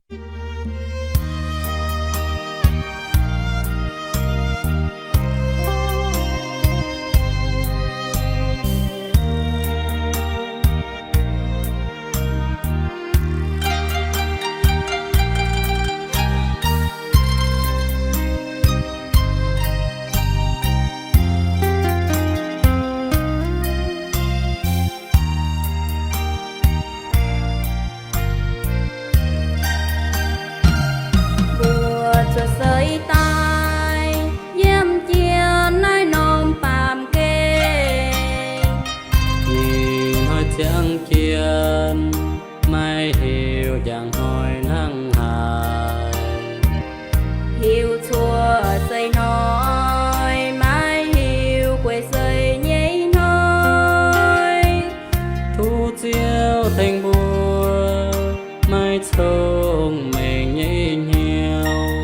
Mbuo cuotv seix daaih yiem jien naaiv norm baamh gen, ih hnoi ziangh jien maiv hiuv njang hnoi hnangv haaix. Hiuv cuotv seix hnoi, maiv hiuv guei seix nyei hnoi. Tov Ziouv tengx mbuo maiv cong-mengh nyei hnyouv.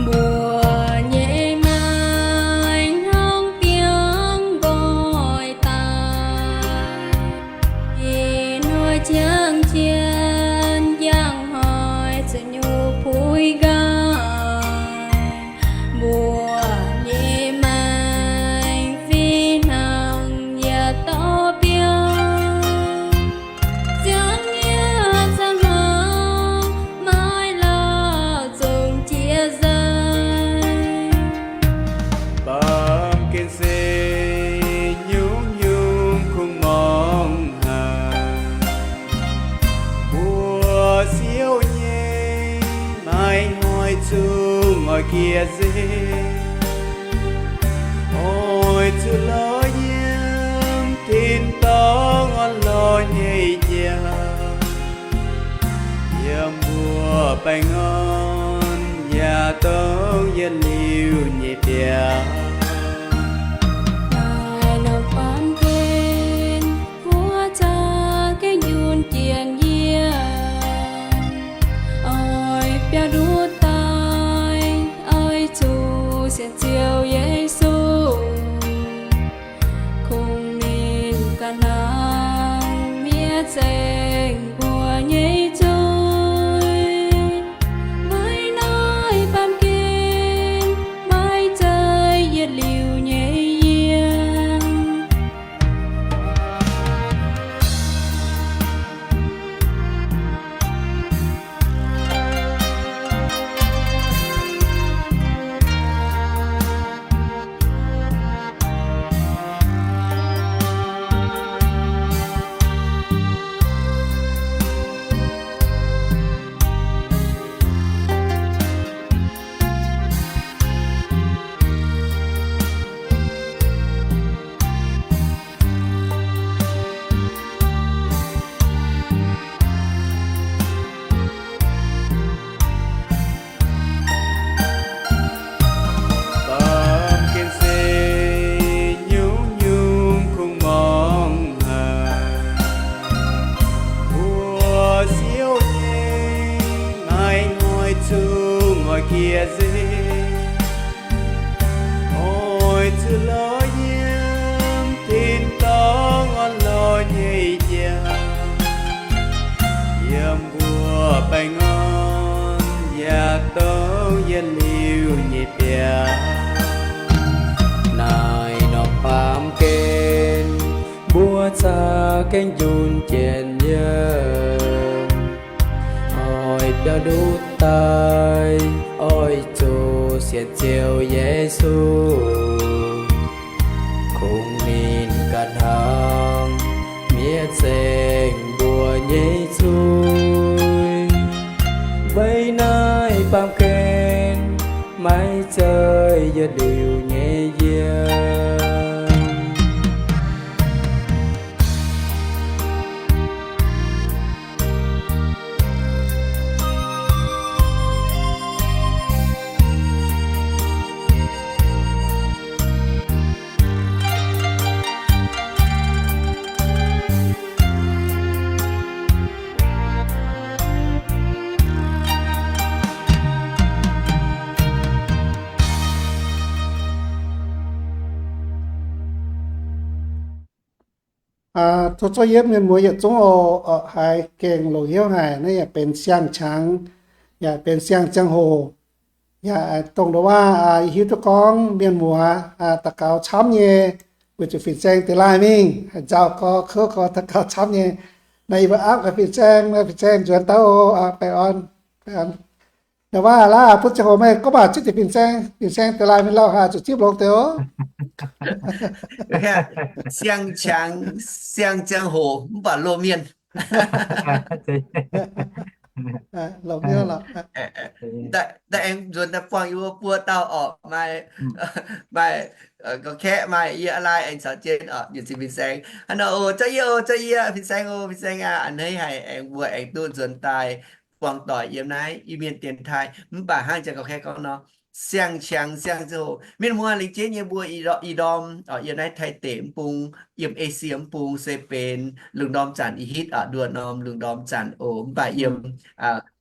Mbuo nyei maengc hnangv biangh nqoi daaih, ih hnoi ziangh jien njang hnoi zuqc nyungc puix nqaai. Mbuo nyei maengc fih hnangv yietc dauh biauv, ziangh yietc ziangh hnoi, maiv lauh zungv jiex nzengc. Baamh gen se nyungc-nyungc kungx mangc haic. Mbuo siouv nyei, maiv hnoi zungv oix jiex nzengc. Oix zuqc lorz yiem tin-dorngh orn-lorqc nyei jauv, yiem mbuo baengh orn yaac dongh yietc liuz nyei biauv. Naaiv norm baamh gen, mbuo za'gengh njunh jiex yiem, oix biauv-nduqc daaih, oix zuqc sienx Ziouv Yesu, kungx ninh ganh hnangv mietv nzengc mbuo nyei zuiz. Weic naaiv baamh gen maiv zeiz yietc liuz nyei yiem. Baamh gen se nyungc-nyungc kungx mangc haic. Mbuo siouv nyei, maiv hnoi zungv oix jiex nzengc. Oix zuqc lorz yiem tin-dorngh orn-lorqc nyei jauv, yiem mbuo baengh orn yaac dongh yietc liuz nyei biauv. Naaiv norm baamh gen mbuo za'gengh njunh jiex yiem, oix biauv-nduqc daaih, oix zuqc sienx Ziouv Yesu, kungx ninh ganh hnangv mietv nzengc mbuo nyei zuiz. Weic naaiv baamh gen maiv zeiz yietc liuz nyei yiem. Tov zorqv yie mienh muoz yietc zungv oc, haiz gengh longc hnyouv haic. Naaiv yaac benx siang-qangx, yaac benx siang-ziangh hoc, yaac dongh nduov waac yie hiuv duqv gorngv mienh muoz daux gaux camv nyei, weic zuqc fin-saeng deix laaih mingh, haaix nzauh gorx kouv gorx daux gaux camv nyei. Naaiv yie mbuo aapv gaax fin-saeng, fin-saeng nzuonx daaih oc, baengh orn, baengh orn. Nduov waac laaix butv ziangh hoc meih gorngv baac zipv deix fin-saeng, fin-saeng deix laaih mingh lauh haaix zuqc zipv longx deix oc. Siang-qangx, siang-ziangh hoc mv baac loz-mienh. Daaih aengx nzuonx daaih buangh yie mbuo buo dauh orqc, maaih, maaih, ga'kaeqv maaih yie laaih aengx caux jienv orqc, yietc zinh fin-saeng. Hnangv nor oc, zorqv yie oc, zorqv yie, fin-saeng oc, fin-saeng aac, a'hneiv haic aengx mbuo aengx duqv nzuonx daaih buangh doic yiem naaiv Iu-Mienh dienx taaih. Mv baac hnangv jang ga'kaeqv gorngv nor, siang-qangx siang-ziangh hoc, mienh muoz lengc jeiv nyei mbuo ih ndorm, yiem naaiv Taiv deic mv bung, yiem Esie mv bung se benx lungh ndorm zanc ih hitv oc, nduoh norm lungh ndorm zanc oc. Mv baac yiem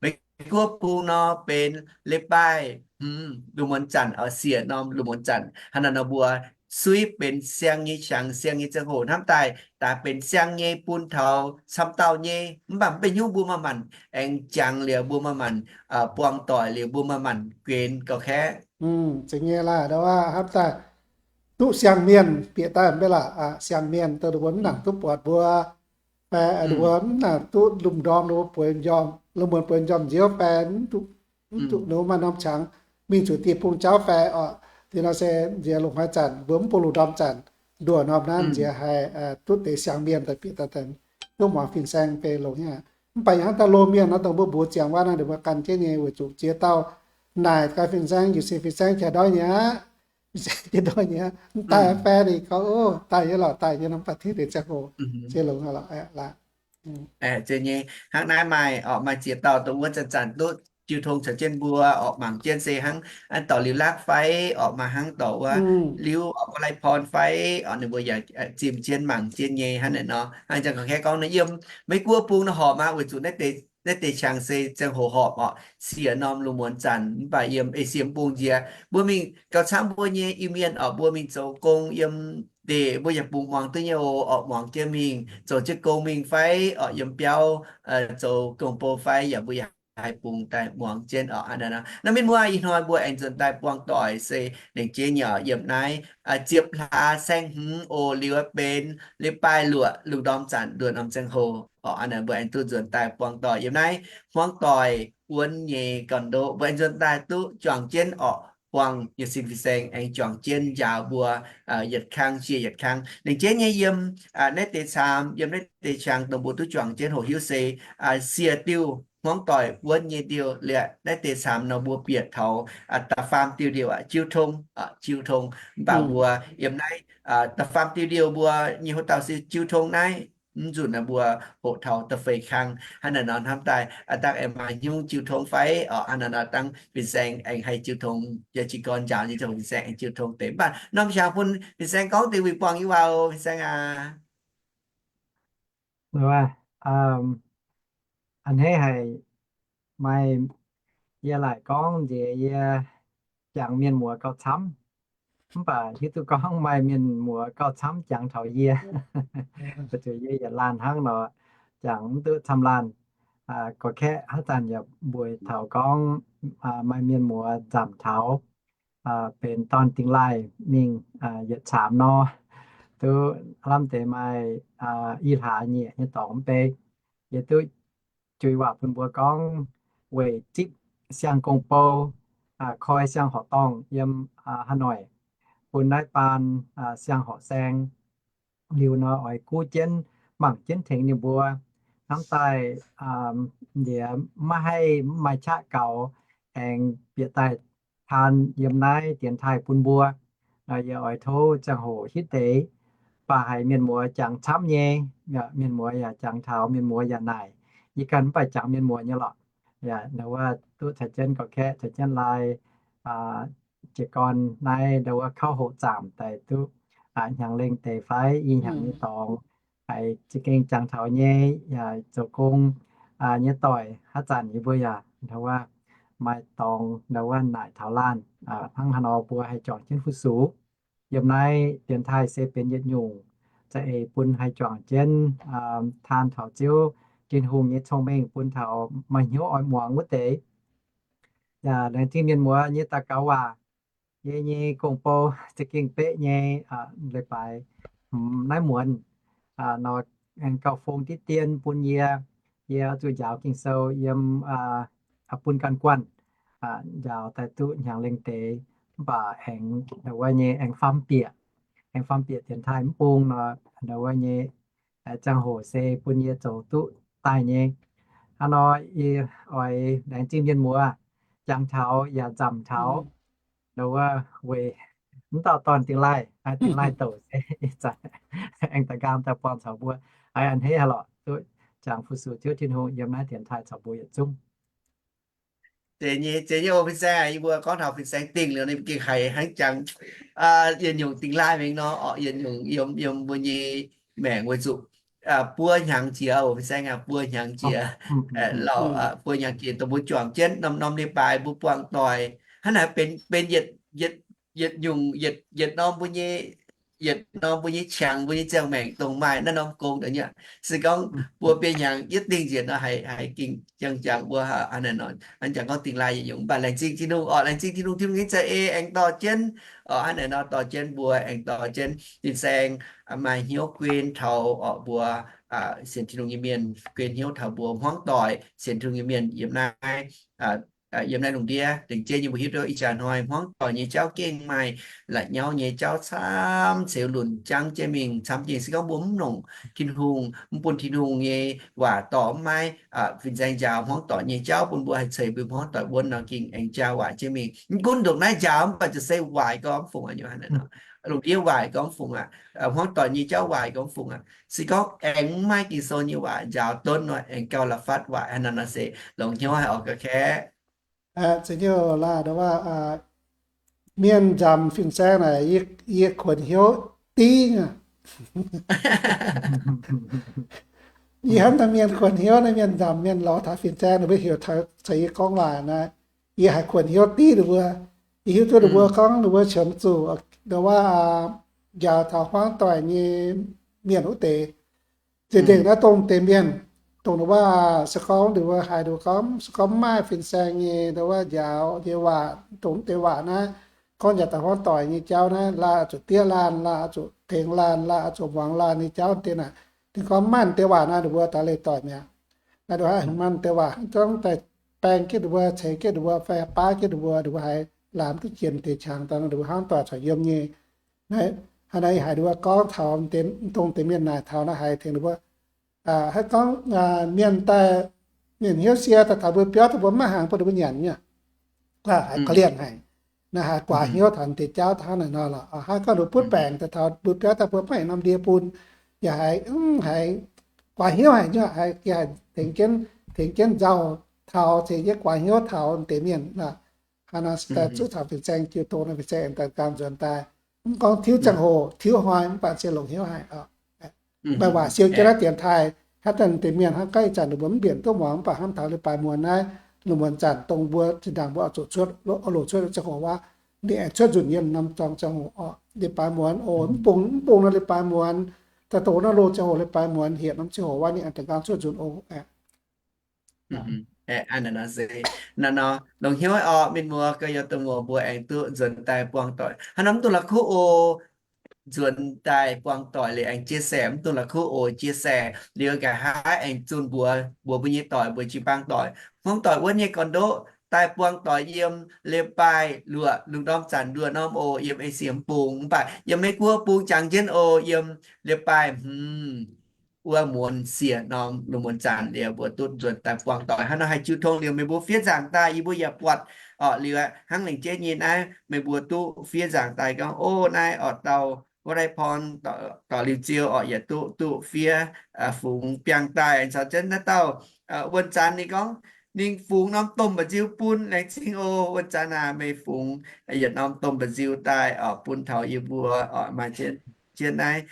Meiv Guoqv bung nor benx leiz-baaih hmz lungh muonz zanc oc, siec norm lungh muonz zanc. Hnangv naaiv nor mbuo suiv benx siang nyei qangx, siang nyei ziangh hoc hnamv daaih daaih benx siang nyei bun taux camv dauh nyei. Mv baac mv benx hnyouv mbuo maaih maanc aengx jangx liuz, mbuo maaih maanc buangh doic liuz, mbuo maaih maanc guenx gauh kaeqv. Zeiz nyei laaix, hnamv daaih duqv siang-mienh bieqc daaih mv bei laac, siang-mienh dongh mbuo mv nangc duqv buatc mbuo, fai mbuo mv nangc duqv lungh ndorm, mbuo bueix njormh, lungh muonz bueix njormh nziouv fai mv duqv, mv duqv nor maaih norm qangx mingh zuqc dieh bung jauv fai orqc, dieh nor se nziex longc haaix zanc mbuo mv bung lungh ndorm zanc nduoh norm naaiv nziex haih duqv deix siang-mienh daaih bieqc daaih, duqv muangx fin-saeng beiv longx nyei. Mv baac hnangv daaih loz-mienh nor, dongh mbuo mbuox ziangx waac naaiv, ninh mbuo gan jienv nyei weic zuqc ziex dauh naaic gaax fin-saeng, yietc zinh fin-saeng qiex ndoih nyei aqv. Fin-saeng qiex ndoih nyei aqv. Mv daaih fai ninh gorngv, o, daaih nyei lorqc, daaih nyei nor mv baac tingv deix ziangh hoc se longx lorqc laaix. Zeiz nyei, hnangv naaiv maaih orqc, maaih ziex dauh dongh wuov zanc-zanc duqv jiu tong caux jienv mbuo orqc, mangc jienv se hnangv an dorc liuz lakv fai orqc, maaih hnangv dorc wuov liuz orqc, guv lai porn fai orqc, ninh mbuo yaac zimh jienv mangc jienv nyei hnangv naaiv nor. Hnangv jang ga'kaeqv gorngv nor, yiem Meiv Guoqv bung nor horpc maah, weic zuqc naaiv deix qangx se ziangh hoc horpc orqc, siec norm lungh muonz zanc. Mv baac yiem Esie mv bung nziex mbuo mingh gauh camv mbuo nyei Iu-Mienh orqc, mbuo mingh zoux gong yiem ndeic mbuo yaac bungx muangx duqv nyei oc, orqc, muangx jienv mingh zoux jienv gong mingh fai orqc, yiem biauv zoux gong-bou fai yaac mbuo yaac haih bungx daaih muangx jienv orqc. Hnangv naaiv nor, mienh muoz, ih hnoi mbuo aengx nzuonx daaih buangh doic se lengc jeiv nyei orqc, yiem naaiv ziepc hlaax saeng-hmz oc, liuz benx leiz-baaih luoqc lungh ndorm zanc nduoh norm ziangh hoc orqc. Hnangv naaiv mbuo aengx duqv nzuonx daaih buangh doic yiem naaiv hmuangv doic wuonv nyei gorn-ndoqv. Mbuo aengx nzuonx daaih duqv juangc jienv orqc, buangh yietc zinh fin-saeng aengx juangc jienv njaaux mbuo yietc kang jiex yietc kang. Lengc jeiv nyei yiem naaiv deix caamx, yiem naaiv deix qangx dongh mbuo duqv juangc jienv hoqc hiuv se siec diuh hmuangv doic wuonv nyei diuh. Liuz naaiv deix caamx nor mbuo bieqc taux da'faam diuh liouc aqv, jiu tong, jiu tong. Mv baac mbuo yiem naaiv da'faam diuh liouc mbuo nyei hoc dauh se jiu tong naaiv, mv nzunc naaiv mbuo hoqc taux da'feix kang. Hnangv naaiv nor hnamv daaih aa dangh aengx maaih nyungc jiu tong fai orqc. Hnangv naaiv nor dangh fin-saeng aengx haih jiu tong, yaac jiez gorn njaaux nyei ziangh hoc fin-saeng aengx jiu tong deix. Mv baac norm qangx bun fin-saeng gorngv deix wuic buangh nyei waac oc, fin-saeng aac. A'hneiv haic, maaih yie laaic gorngv nziex yie jangx mienh muoz gauh camv, mv baac hiuv duqv gorngv maaih mienh muoz gauh camv jangx taux yie. Weic zuqc yie yietc laanh hnangv nor, jangx mv duqv camv laanh. Gorx-kaeqv haaix zanc yaac mbuox taux gorngv maaih mienh muoz nzamc taux benx dorn dingx laaih mingh yietc caamx nor, duqv lamh deix maaih i hlaax nyieqc nyei dorngx mv bei. Yie duqv juix waac bun mbuo gorngv weic zipv siang-gong-bou, koi siang-horqc dorngh yiem Hà Nội, bun naaiv baan siang-horqc saeng. Liuz nor oix guv jienv mangc jienv tengx ninh mbuo. Hnamv daaih nziex maiv haih maaih qaqv gaux aengx bieqc daaih taan yiem naaiv dienx taaih bun mbuo. Yie oix tov ziangh hoc hitv deix, baac haiz mienh muoz jangx camv nyei, mienh muoz yaac jangx taux, mienh muoz yaac naaic. Yie ganh mv baac jangx mienh muoz nyei lorqc. Yaac ndau wuov duqv caux jienv gorx-kaeqv caux jienv laai jiez gorn naaiv ndau wuov kauv hoqc zaamc daaih duqv hnyangx lengh deix fai i hnyangx nyei dorngx, haiz za'gengh jangx taux nyei, yaac zoux gong nyei doic haaix zanc yie mbuo yaac ndau wuov maaih dorngx ndau wuov naaic taux laanh. Hnangv haaix nor mbuo haih juangc jienv fu-sux. Yiem naaiv dienx taaih se benx yietc nyungc za'eix bun haih juangc jienv taan taux Ziouv Tin-Hungh nyei cong-mengh bun taux maaih hnyouv oix muangx wuov deix. Yaac laengz zingh mienh muoz nyei daux gaux waac. Yie nyei gong-bou za'gengh beqv nyei leiz-baaix naaiv muonz nor, aengx gauh fong diqv dien bun yie. Yie oix zuqc njaaux Ging-Sou yiem bun gan guanh, njaaux daaih duqv hnyangx lengh deix, mv baac aengx wuov nyei aengx faam bieqc, aengx faam bieqc dienx taaih mv bung nor, wuov nyei ziangh hoc se bun yie zoux duqv daaih nyei. Hnangv nor yie oix laengz zingh mienh muoz, jangx taux yaac nzamc taux, wuov weic mv dauh dorn dingh laaih, dingh laaih douc se aengx daaih nqaang daaih buangh caux mbuo, a'hneiv haaix lorqc duqv jangx fu-sux Ziouv Tin-Hungh yiem naaiv dienx taaih caux mbuo yietc zungv. Zeiz nyei, zeiz nyei oc fin-saeng, yie mbuo gorngv taux fin-saeng dingh liuz ninh gengh haiz hnangv jangx yietc nyungc dingh laaih mingh nor, orqc, yietc nyungc yiem, yiem mbuo nyei maengc weic zuqc buo hnyangx jiex oc fin-saeng aac, buo hnyangx jiex, buo hnyangx jiex dongh mbuo juangc jienv norm-norm leiz-baaix mbuo buangh doic hnangv naaic benx, benx yietc, yietc, yietc nyungc, yietc, yietc norm mbuo nyei, yietc norm mbuo nyei qangx, mbuo nyei ziangh maengc dongh maaih naaiv norm gong deix nyei. Se gorngv mbuo biei hnyangx yietv dingh njiec nor, haiz, haiz gengh jangx jangx mbuo hnangv naaic nor, hnangv jangx gorngv dingh laaih yietc nyungc. Mv baac laengz zingh Tin-Hungh orqc, laengz zingh Tin-Hungh, Tin-Hungh nyei za'eix aengx dorh jienv, orqc, hnangv naaic nor dorh jienv mbuo, aengx dorh jienv fin-saeng maaih hnyouv guen taux orqc mbuo sienx Tin-Hungh nyei mienh, guen hnyouv taux mbuo hmuangv doic sienx Tin-Hungh nyei mienh yiem naaiv, yiem naaiv lungh ndiev. Dengv jienv nyei mbuo hiuv duqv ih jaax hnoi hmuangv doic nyei jauv gengh maaih la'nyauv nyei jauv camv ceux lunc jangv jienv mingh, camv jienv. Se gorngv mbuo mv longc Tin-Hungh, mv bun Tin-Hungh nyei waac dorh mv maiv, fin-saeng njaaux hmuangv doic nyei jauv bun mbuo haih ceix mbuo hmuangv doic wuonv nor, gengh aengx jaa waaic jienv mingh. Mv gunv ndongc naaiv njaaux mv baac ziouc se waaic gorngv mv fungc aqv, hmuangv doic nyei jauv waaic gorngv mv fungc aqv. Se gorngv aengx mv maaih Ging-Sou nyei waac njaaux donv nor, aengx gauh la'fatv waaic hnangv naaic nor se longc hnyouv haih oix ga'kaeqv. Zeiz nyei laaix, mienh nzamc fin-saeng naaic, yie kuonx hnyouv dingv aqv. Yie hnamv daaih mienh kuonx hnyouv naaiv, mienh nzamc mienh lorz taux fin-saeng, ninh mbuo heuc taux caux yie gorngv waac naaic, yie haiz kuonx hnyouv dingv ninh mbuo. Yie hiuv duqv ninh mbuo gorngv ninh mbuo qiemx zuqc ndoh waac njaaux taux hmuangv doic nyei mienh wuov deix. Zinh nzengc naaiv dongh deix mienh, dongh ndoh waac se gorngv ninh mbuo haiz ninh mbuo gorngv, se gorngv mv maaih fin-saeng nyei ndoh waac njaaux nyei waac, dongh mv deix waac naaiv, gorngv njaaux taux hmuangv doic nyei jauv naaiv, laanh oix zuqc diev laanh, laanh oix zuqc tengx laanh, laanh oix zuqc muangx laanh nyei jauv deix naaic. Ninh gorngv mv maaih deix waac naaiv, ninh mbuo daaih leih doic mi'aqv. Naaiv ndoh haaix mv maaih deix waac, hnangv gorngv daaih baeng jienv ninh mbuo, ceix jienv ninh mbuo, fai baav jienv ninh mbuo, ninh mbuo haiz laanh mv duqv jiex deix qangx daaih, ninh mbuo hnangv doic corc yiem nyei. Naaiv, hnangv naaiv yie haiz ninh mbuo gorngv taux deix, dongh deix mienh naaic taux naaiv haiz tengx ninh mbuo, haiz gorngv mienh daaih, mienh hnyouv sie daaih taux mbuo biauv, daaih mbuo mv maaih hnaangx bun ninh mbuo nyanc nyei, haiz korv-lienh haic. Naaiv haiz guaax hnyouv taux deix jauv hnangv naaic nor lorqc. Haiz gorngv ninh butv baengc daaih taux mbuo biauv, daaih mbuo mv maaih norm ndie bun, yaac haiz, haiz guaax hnyouv haic nyei, haiz, yaac haiz tengx jienv, tengx jienv nzauh taux, tengx jienv guaax hnyouv taux deix mienh. Hnangv naaic daaih zuqc caux fin-saeng jiu tong, fin-saeng aengx daaih gan nzuonx daaih. Mv gorngv tiuv ziangh hoc, tiuv hnoi, mv baac se longc hnyouv haic. Maaih waac siou jienv naaiv dienx taaih, hnangv deix mienh hnangv gaax ih zanc ninh mbuo mv mbienc duqv muangx, mv baac hnamv taux leiz-baaix muonz naaiv, lungh muonz zanc dongh mbuo zinh ndaangc mbuo oix zuqc cuotv, oix loc cuotv ziangh hoc wuov, ninh aengx cuotv nzunc yiem norm zorng ziangh hoc oc. Leiz-baaix muonz oc, mv bung, mv bung nor leiz-baaix muonz, daaih dongh naaiv loz ziangh hoc leiz-baaix muonz, hietc norm ziangh hoc wuov ninh aengx daaih gan cuotv nzunc oc. Naaiv nor se, naaiv nor longc hnyouv oc, mienh muoz, gorx-youz dorh muoz mbuo aengx duqv nzuonx daaih buangh doic. Hnangv nor mv dungx la'kuqv oc. Nzuonx daaih buangh doic liuz aengx chia sẻ, mv dungx la'kuqv oc, chia sẻ liuz nqa'haav aengx zunh mbuox, mbuox mbuo nyei doic, mbuox jiu-baang doic, hmuangv doic wuov nyei gorn-ndoqv daaih buangh doic yiem leiz-baaix luoqc lungh ndorm zanc nduoh norm oc, yiem Esie mv bung, mv baac yiem Meiv Guoqv bung jangx jienv oc, yiem leiz-baaix hmz wuov muonz siec norm lungh muonz zanc liuz mbuo duqv nzuonx daaih buangh doic. Hnangv nor haih jiu tong liuz meih mbuo fiev nzaangc daaih, yie mbuo yaac buatc oc. Liuz aqv, hnangv lengc jeiv nyei naaiv meih mbuo duqv fiev nzaangc daaih gorngv, o, naaiv oc, dauh wuov daaih porn, dorh liuz ziou oc, yaac duqv, duqv fiev fungx biangh daaih caux jienv naaiv dauh wuonh zanc ninh gorngv ninh fungx norm domh mba'nziu bun, laengz zingh oc. Wuonh zanc aac, meih fungx yietc norm domh mba'nziu daaih oc, bun taux yie mbuo oc, maaih jienv jien naaiv,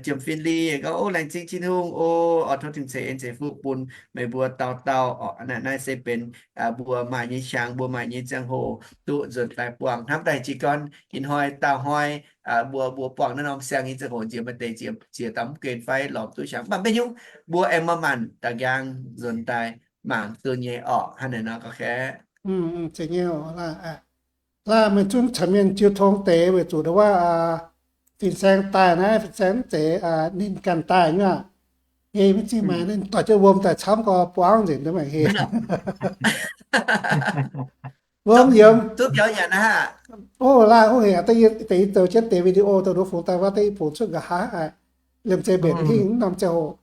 jiem fin-li gorngv, O, laengz zingh Tin-Hungh, o, oix tov Tin-Hungh ceix en ceix fuqv bun meih mbuo dauh dauh orqc. Naaiv, naaiv se benx mbuo maaih nyei qangx, mbuo maaih nyei ziangh hoc duqv nzuonx daaih buangh hnamv daaih jiez gorn ih hnoi dauh hnoi mbuo, mbuo buangh naaiv norm siang nyei ziangh hoc nziex maaih deix ziex dauh mv gen fai lorz duqv qangx. Mv baac maiv hiuv, mbuo aengx maaih maanc da'nqaang nzuonx daaih mangc duqv nyei orqc. Hnangv naaiv nor gauh kaeqv. Laanh meih zungv caux mienh jiu tong deix weic zuqc ndongc wuov fin-saeng daaih naaiv, fin-saeng mv zeiz ninh ganh daaih nyei aqv. Heh maiv zingh maaiz ninh doic jienv wuom daaih camv gau buangv nzengc, mv baac heh wuom yiem. O, laanh, o, heh, da'yietv zoux jienv deix video dongh nduov fungx daaih wuov, da'yietv fungx cuotv nqa'haav, liemh zeih mbenc hingh norm ziangh hoc.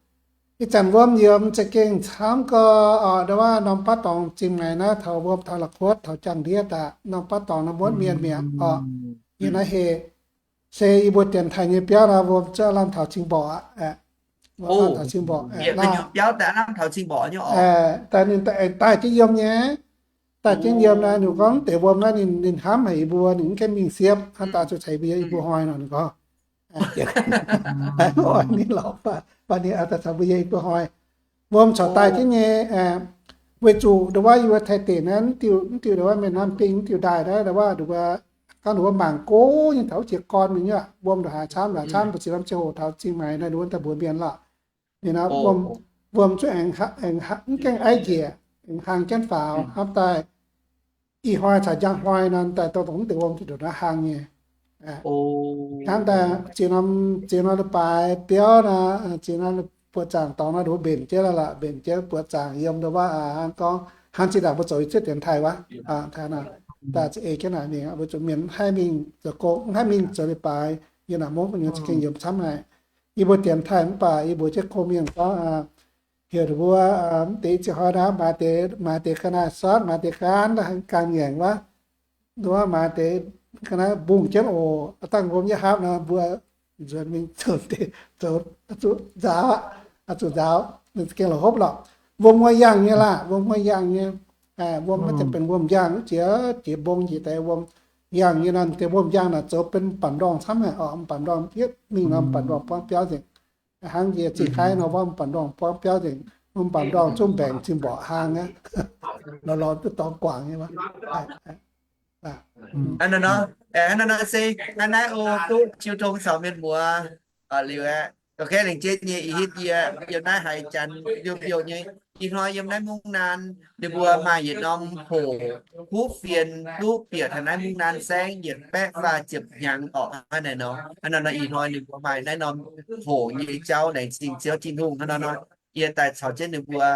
Ih zanc wuom yiem za'gengh camv gau orqc. Ndongc wuov norm baav dorngx zingh maaiz naaiv taux wuom taux la'kuotv taux jangx ndiev daaih, norm baav dorngx naaiv muotv mienh mi'aqv orqc. Yiem naaiv heh se yie mbuo dienx taaih nyei biauv naaiv wuom zuqc lamh taux cing-mborqc aqv. Wuom lamh taux cing-mborqc, biauv daaih lamh taux cing-mborqc nyei orqc. Daaih ninh daaih jienv yiem nyei, daaih jienv yiem naaiv, ninh gorngv deix wuom naaiv ninh, ninh hnamv haic yie mbuo, ninh mv gaengh mingh siepv, hnangv daaih zuqc caux yie mbuo yiem i buo hnoi nor, ninh gorngv. Ninh lorz baac ninh daaih caux mbuo yiem i buo hnoi. Wuom corc daaih jienv nyei, weic zuqc ndongc wuov yie mbuo Taiv deic naaiv mv diuh, mv diuh ndongc wuov mienh hnamv dingh mv diuh ndaaih naaiv, ndongc wuov, ndongc wuov, gangv ndongc wuov mangc gouv nyei taux jiex gorn mingh nyei aqv. Wuom ndongc haaix camv ndongc haaix camv, mbuo ziex norm ziangh hoc taux zingh maaiz naaiv ndongc wuov daaih mbuox mienh lorqc. Ninh wuom, wuom zungv aengx, aengx mv gaengh aiv njiec, aengx hlang jienv faaux hnamv daaih. Ih hnoi caux njang hnoi nor daaih dongh mv deix wuom ndongc naaiv hlang nyei. Hnamv daaih ziex norm, ziex norm leiz-baaix biauv naaiv, ziex norm buoqc zaangc dorngx naaiv ndongc mbenc jienv lorqc, mbenc jienv buoqc zaangc yiem ndongc wuov, hnangv gorngv hnangv zinh ndaangc mbuo zoux yie ziouc dienx taaih wuov, daaih za'eix jienv naaic mingh, weic zuqc mienh mv haih mingh zoux gong, mv haih mingh zoux leiz-baaix, yiem naaic mungv nyei za'gengh yiem camv haic. Yie mbuo dienx taaih mv baac yie mbuox jienv gong mienh gorngv, heuc ninh mbuo mv deix ziex hnoi naaiv maaiz deix, maaiz deix ga'naaiv sortv, maaiz deix ga'naaiv ganh ngaengc wuov, ndongc wuov maaiz deix ga'naaiv mbungh jienv oc. Dangh wuom yietv hapv nor mbuo nzuonx mingh zoux, zoux zuqc nzaaux, zuqc nzaaux, gengh la'hopv lorqc. Wuom huaav yangh nyei laah, wuom huaav yangh nyei. Wuom maiv zeiz benx wuom yangh, jiex, jiex mbong njiec deix wuom yangh nyei nor, deix wuom yangh naaic zoux benx m'bamc ndorngh camv haic orqc. M'bamc ndorngh yietv mingh nor m'bamc ndorngh buangv biauv nzengc. Hnangv yie zingh haaix nor wuov m'bamc ndorngh buangv biauv nzengc, m'bamc ndorngh zungv mbaengc cing-mborqc hlang aqv. Lorz lorz duqv dorngx guangc nyei wuov. Hnangv naaiv nor, hnangv naaiv nor se hnangv naaiv oc, duqv jiu tong caux mienh muoz liuz aeqv, ga'naaiv lengc jeiv nyei ih hitv yie yiem naaiv haiz janx youh youh nyei. Ih hnoi yiem naaiv Mungv Naan ninh mbuo maaih yietc norm hoc kuv fienx duqv bieqc taux naaiv Mungv Naan saengv yietc baeqv faah ziepc hnyangx orqc. Hnangv naaiv nor, hnangv naaiv nor ih hnoi ninh mbuo maaih naaiv norm hoc nyei jauv, laengz zingh Ziouv Tin-Hungh. Hnangv naaiv nor yie daaih caux jienv ninh mbuo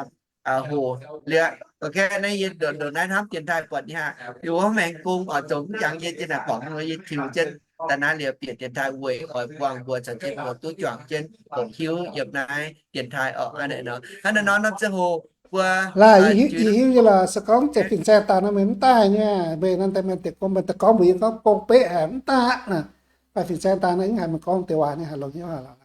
hoc liuz, ga'naaiv yie ndongc naaiv hnamv dienx taaih buatc nyei aqv. Liuz wuov maengx gong oix zoux mv jangx yie jienv naaic, borngc nor yie tiux jienv daaih naaiv liuz bieqc dienx taaih weic oix buangh mbuo caux jienv mbuo duqv juangc jienv hoqc hiuv yiem naaiv dienx taaih orqc. Hnangv naaiv nor, hnangv naaiv nor norm ziangh hoc mbuo laaih, yie hiuv nyei lorqc, se gorngv zeiz fin-saeng daaih nor meih mv daaih nyei, meih nor daaih mienh deix gong, meih daaih gorngv mbuox yie gorngv gong beqv haic mv daaih naaic. Mv baac fin-saeng daaih nor yie mv haiz meih gorngv deix waac nyei, haiz longx nyei lorqc.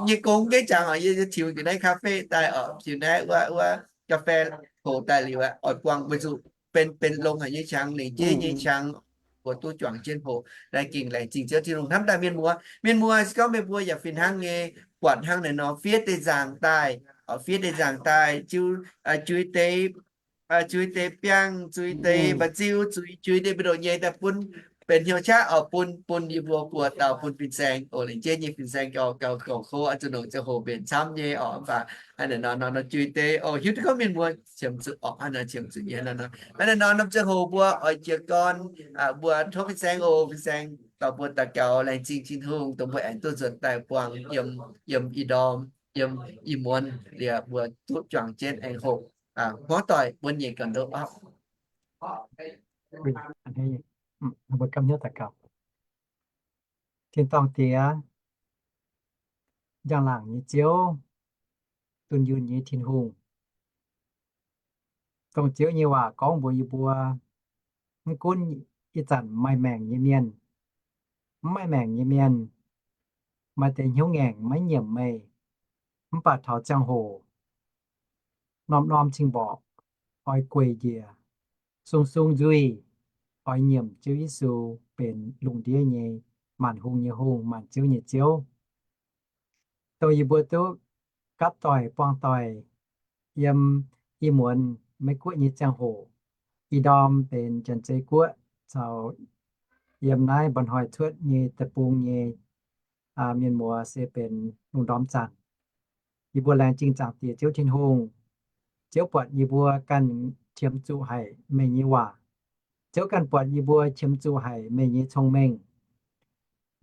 Nyei gong mv gaengh jangx oc, yie tiux jienv naaiv คาเฟ่ daaih oc, tiux naaiv wuov, wuov กาแฟ hoc daaih liuz aeqv, oix buangh weic zuqc benx, benx longx haic nyei qangx, lengc jeiv nyei qangx, mbuo duqv juangc jienv hoc. Naaiv gengh laengz zingh Ziouv Tin-Hungh. Hnamv daaih mienh muoz, mienh muoz se gorngv meih mbuo yaac fih hnangv nyei, buatc hnangv naaiv nor fiev deix nzaangc daaih, fiev deix nzaangc daaih, zuiz deix, zuiz deix biangh, zuiz deix mba'nziu, zuiz, zuiz deix mbu'ndongx nyei daaih bun benx hnyouv qaqv oc, bun, bun yie mbuo buoz dauh, bun fin-saeng oc, lengc jeiv nyei fin-saeng gauh, gauh, gauh kouv, oix zuqc longc ziangh hoc mbenc camv nyei oc. Mv baac hnangv naaiv nor, nor zuiz deix oc, hiuv duqv gorngv mienh muoz qiemx zuqc orqc, hnangv naaiv qiemx zuqc nyei hnangv naaiv nor. Hnangv naaiv nor norm ziangh hoc mbuo oix jiez gorn, mbuo tov fin-saeng oc, fin-saeng dorh mbuo daux gaux, laengz zingh Tin-Hungh dongh mbuo aengx duqv nzuonx daaih buangh yiem, yiem ih ndorm, yiem ih muonz liuz mbuo duqv juangc jienv aengx hoc hmuangv doic mbuo nyeic ganh ndoqv oc. Mbuo gapv hnyouv daux gaux. Tin-dorngh Diex, njang-laangc nyei Ziouv, dunh yunh nyei Tin-Hungh, dongh Ziouv nyei waac gorngv mbuox yie mbuo, mv gunv ih zanc maaih maengc nyei mienh, mv maaih maengc nyei mienh, maaih deix hnyouv ngaengc maiv nyiemc meih, mv baac taux ziangh hoc norm-norm cing-mborqc oix gueic njiec, sung-sung nzuih, oix nyiemc Ziouv Yesu benx lungh ndiev nyei maanc hungh nyei Hungh, maanc ziouv nyei Ziouv. Dongh yie mbuo duqv gapv doic buangh doic yiem ih muonz Meiv Guoqv nyei ziangh hoc, ih ndorm benx Janx-Zei Guoqv caux yiem naaiv mba'hnoi cuotv nyei deic-bung nyei mienh muoz se benx lungh ndorm zanc. Yie mbuo laengz zingh Zaangc Diex Ziouv Tin-Hungh. Ziouv buatc yie mbuo ganh qiemx zuqc haic meih nyei waac. Ziouv ganh buatc yie mbuo qiemx zuqc haic meih nyei cong-mengh.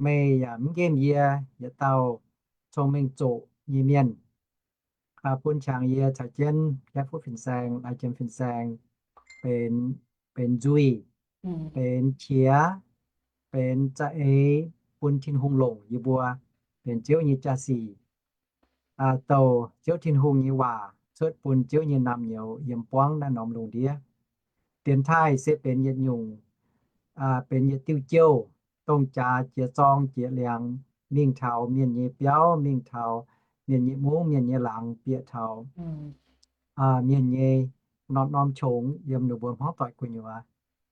Meih yaac mv nqemh yie yietc dauh cong-mengh zoqc nyei mienh, bun qangx yie caux jienv Yaeqv Fuqv fin-saeng, Lai Jiem fin-saeng, benx, benx nzuih, benx qiex, benx za'eix bun Tin-Hungh longc yie mbuo, benx Ziouv nyei jaa-sic, douc Ziouv Tin-Hungh nyei waac cuotv bun Ziouv nyei naamh nyouz yiem buangv naaiv norm lungh ndiev. Dienx taaih se benx yietc nyungc, benx yietc diuh jouh, dongh jaax jiex zorng jiex liangx, mingh taux mienh nyei biauv, mingh taux mienh nyei mungv, mienh nyei laangz, bieqc taux mienh nyei norm-norm qongx yiem ninh mbuo hmuangv doic gu'nyuoz.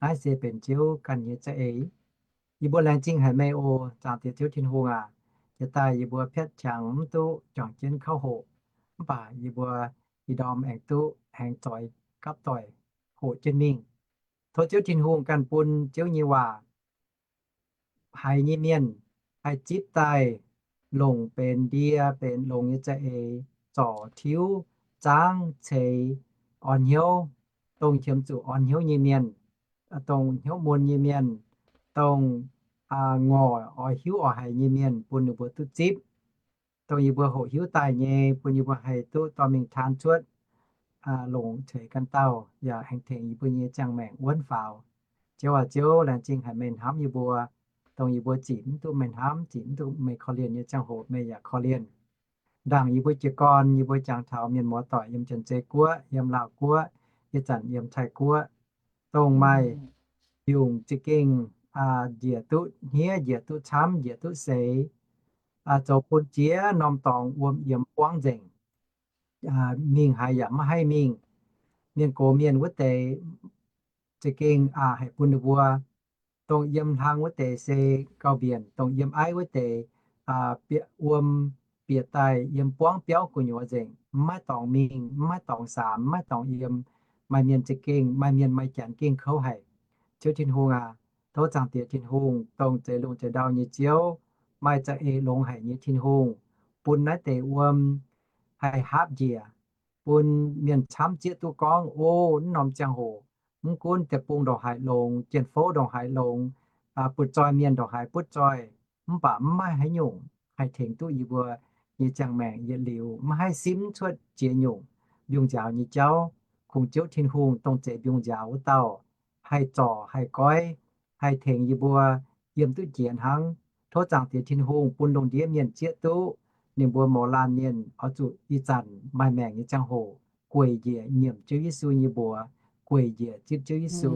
Naaiv se benx Ziouv ganh nyei za'eix. Yie mbuo laengz zingh haic meih oc, Zaangc Diex Ziouv Tin-Hungh aac. Jiex daaih yie mbuo piatv qangx mv duqv juangc jienv kauv hoqc, mv baac yie mbuo ih ndorm aengx duqv aengx zoix gapv doic hoqc jienv mingh. Tov Ziouv Tin-Hungh ganh bun Ziouv nyei waac haiz nyei mienh haih zipv daaih longc benx ndie benx longx nyei za'eix, zorc tiuv zaangv ceix orn hnyouv, dongh qiemx zuqc orn hnyouv nyei mienh, dongh hnyouv mun nyei mienh, dongh ngorc oix hiuv oix haiz nyei mienh, bun ninh mbuo duqv zipv, dongh yie mbuo hoqc hiuv daaih nyei, bun yie mbuo haih duqv dorh mingh taan cuotv, longc ceix ganh dauh, yaac aengx tengx yie mbuo nyei ziangh maengc wuonv faaux. Ziouv aac, Ziouv, laengz zingh haic meih hnamv yie mbuo, dongh yie mbuo zic mv duqv meih hnamv, zic mv duqv meih korv-lienh nyei ziangh hoc meih yaac korv-lienh. Ndaangc yie mbuo jiez gorn, yie mbuo jangx taux mienh muoz doic yiem Janx-Zei Guoqv, yiem Laauh Guoqv, ih zanc yiem Taiv Guoqv, dongh maaih yungc za'gengh njiec duqv hniev, njiec duqv camv, njiec duqv seix, zoux bun jiex norm dorngx wuom yiemx buangv nzengc, mingh haaix yaac maiv haih mingh. Mienh gox mienh wuov deix za'gengh haih bun ninh mbuo, dongh yiem hlang wuov deix se gauh mbienc, dongh yiem aiv wuov deix bieqc wuom, bieqc daaih yiem buangv biauv gu'nyuoz nzengc, mv maiv dorngx mingh, mv maiv dorngx saamx, mv maiv dorngx yiem. Maaih mienh za'gengh, maaih mienh maaih janx gengh kouv haic. Ziouv Tin-Hungh aac, tov Zaangc Diex Tin-Hungh, dongh zeix lungh zeix ndau nyei Ziouv, maaih za'eix longx haic nyei Tin-Hungh, bun naaiv deix wuom haih haapv njiec, bun mienh camv zieqv duqv gorngv, o, naaiv norm ziangh hoc mv gunv deic-bung ndongc haaix longx, jien-fouv ndongc haaix longx, butv-zoih mienh ndongc haaix butv-zoih, mv baac mv maaih haaix nyungc haih tengx duqv yie mbuo nyei ziangh maengc yietc liuz, maiv haih simv cuotv jiex nyungc mbiungc nziaaux nyei jauv. Kungx Ziouv Tin-Hungh, dongh zeix mbiungc nziaaux wuov dauh, haih zorc, haih goiv, haih tengx yie mbuo yiem duqv jiex hnangv. Tov Zaangc Diex Tin-Hungh bun lungh ndiev mienh zieqv duqv ninh mbuo mouz laanh mienh oix zuqc ih zanc maaih maengc nyei ziangh hoc gueic njiec nyiemc Ziouv Yesu nyei mbuox, gueic njiec zipv Ziouv Yesu,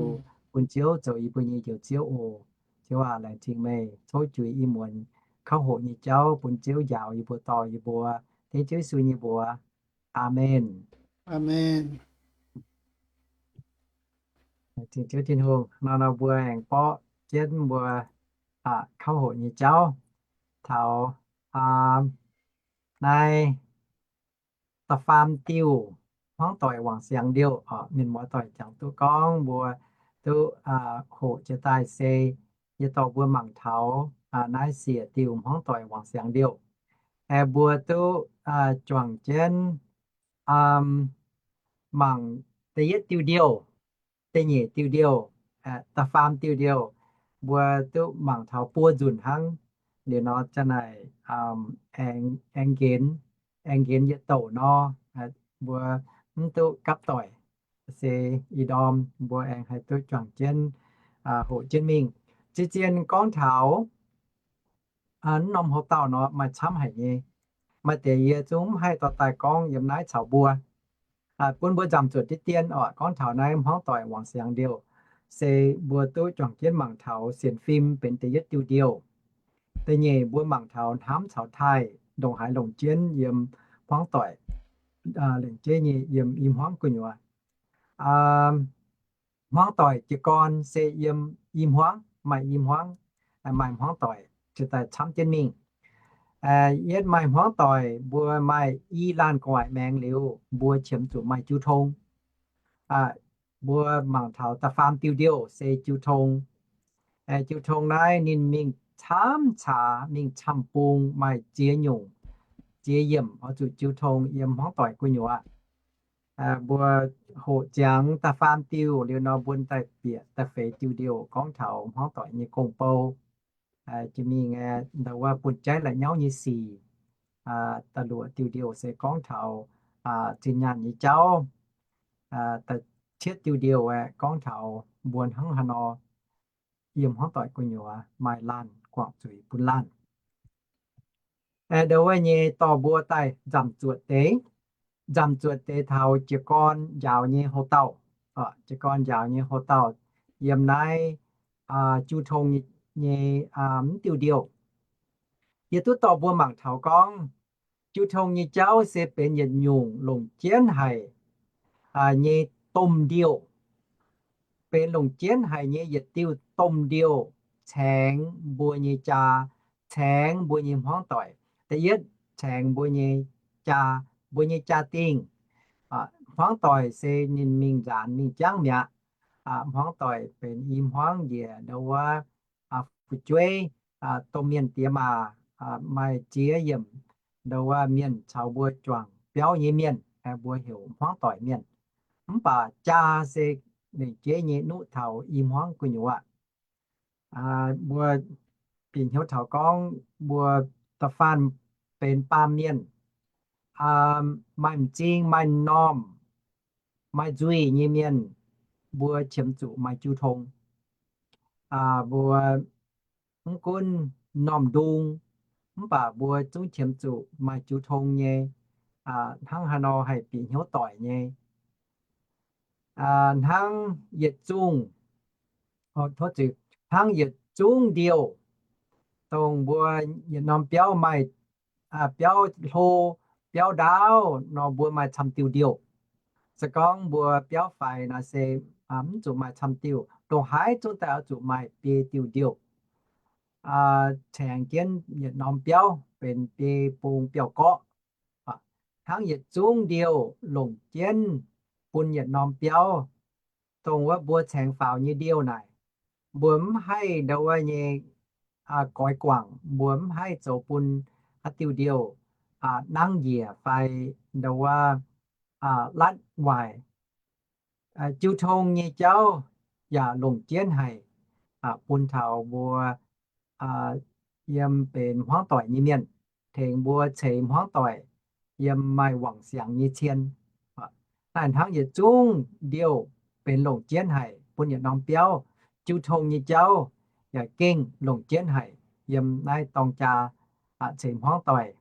bun Ziouv zoux yie mbuo nyei Njoux Ziouv oc. Ziouv aac, laengz zingh meih cov juiz ih muonz kauv hoqc nyei jauv bun Ziouv njaaux yie mbuo, dorh yie mbuo, dengv Ziouv Yesu nyei mbuox. Aamen. Aamen. Laengz zingh Ziouv Tin-Hungh. Nor nor mbuo aengx borqv jienv mbuo kauv hoqc nyei jauv taux naaiv da'faam diuh, hmuangv doic wangc siangx ndiouh. Mienh muoz doic jangx duqv gorngv mbuo duqv hoqc jiex daaih se yie dorh mbuo mangc taux naaiv siec diuh hmuangv doic wangc siangx ndiouh. Aengx mbuo duqv juangc jienv mangc da'yietv diuh ndiouh, da'nyeic diuh ndiouh, da'faam diuh ndiouh, mbuo duqv mangc taux buo nzunc hnangv. Liuz nor za'naaic aengx nqenx, aengx nqenx yietc douc nor, mbuo mv duqv gapv doic, se ih ndorm mbuo aengx haih duqv juangc jienv hoqc jienv mingh. Zien-zien gorngv taux naaiv norm hoc-dauh nor maaih camv haic nyei. Maaih deix yie zungv mv haih dorh daaih gorngv yiem naaiv caux mbuo. Bun mbuo nzamc zuotc diqv dien oc, gorngv taux naaiv hmuangv doic wangc siangx ndiouh, se mbuo duqv juangc jienv mangc taux sienx fim benx da'yietv diuh ndiouh. Da'nyeic mbuo mangc taux hnamv caux taaih ndongc haaix longc jienv yiem hmuangv doic, lengc jeiv nyei yiem i hmuangv gu'nyuoz. hmuangv doic jiez gorn se yiem i hmuangv, maaih i hmuangv, maaih hmuangv doic ziouc daaih camv jienv mingh. Yietv maaih hmuangv doic mbuo maaih i laanh gu'nguaaic maengx liuz, mbuo qiemx zuqc maaih jiu tong. Mbuo mangc taux da'faam diuh ndiouh se jiu tong. Jiu tong naaiv ninh mingh camv caax, mingh camv bung, maaih ziex nyungc, ziex yiemc oix zuqc jiu tong yiem hmuangv doic gu'nyuoz. Mbuo hoqc ziangx da'faam diuh liuz nor, mbuo daaih bieqc da'feix diuh ndiouh gorngv taux hmuangv doic nyei gong-bou. Jiex mingh ndau wuov bun jaiv la'nyauv nyei sic. Da'luoqc diuh ndiouh se gorngv taux zinh nyaanh nyei jauv. Da'cietv diuh ndiouh aeqv, gorngv taux mbuo hnangv haaix nor yiem hmuangv doic gu'nyuoz maaih laanh guangc zuiz bun laanh. Ndau wuov nyei dorh mbuo daaih nzamc zuoqc deix, nzamc zuoqc deix taux jiez gorn njaaux nyei houx-dauh. Jiez gorn njaaux nyei houx-dauh yiem naaiv jiu tong nyei mv diuh ndiouh. Yie duqv dorh mbuo mangc taux gorngv, jiu tong nyei jauv se benx yietc nyungc longc jienv haic nyei domh ndiouh. Benx longc jienv haic nyei yietc diuh domh ndiouh, caengx mbuo nyei jaa, caengx mbuo nyei hmuangv doic. Da'yietv, caengx mbuo nyei jaa, mbuo nyei jaa-dingh. Hmuangv doic se ninh mingh nzaanx mingh jangv mi'aqv. Hmuangv doic benx i hmuangv njiec ndau wuov fu'jueiv, domh mienh diex maac, maaih ziex yiemc ndau wuov mienh caux mbuo juangc biauv nyei mienh, mbuo heuc hmuangv doic mienh. Mv baac jaa se lengc jeiv nyei nuqv taux i hmuangv gu'nyuoz aqv. Mbuo bieqc hnyouv taux gorngv mbuo da'faanh benx baamh mienh, maaih m'zing, maaih m'normh, maaih nzuih nyei mienh, mbuo qiemx zuqc maaih jiu tong. Mbuo mv gunv m'normh ndung, mv baac mbuo zungv qiemx zuqc maaih jiu tong nyei, hnangv haaix nor haih bieqc hnyouv doic nyei. Hnangv yietc zungv, hnangv yietc zungv ndiouh, dongh mbuo yietc norm biauv maaih biauv hlo, biauv ndaauv nor, mbuo maaih camv diuh ndiouh. Se gorngv mbuo biauv faix naaic se mv zuqc maaih camv diuh, dongh haaix zungv daaih oix zuqc maaih biei diuh ndiouh caengx jienv yietc norm biauv benx biei bung biauv-gorqv. Hnangv yietc zungv ndiouh longc jienv bun yietc norm biauv, dongh wuov mbuo caengx faaux nyei ndiouh naaic, mbuo mv haih ndau wuov nyei goix guangc, mbuo mv haih zoux bun haaix diuh ndiouh nangv njiec fai ndau wuov latv waaic. Jiu tong nyei jauv yaac longc jienv haic bun taux mbuo yiem benx hmuangv doic nyei mienh, tengx mbuo ceix hmuangv doic yiem maaih wangc siangx nyei cien. Naaiv hnangv yietc zungv ndiouh benx longc jienv haic bun yietc norm biauv, jiu tong nyei jauv yaac gengh longc jienv haic yiem naaiv dorng jaa ceix hmuangv doic,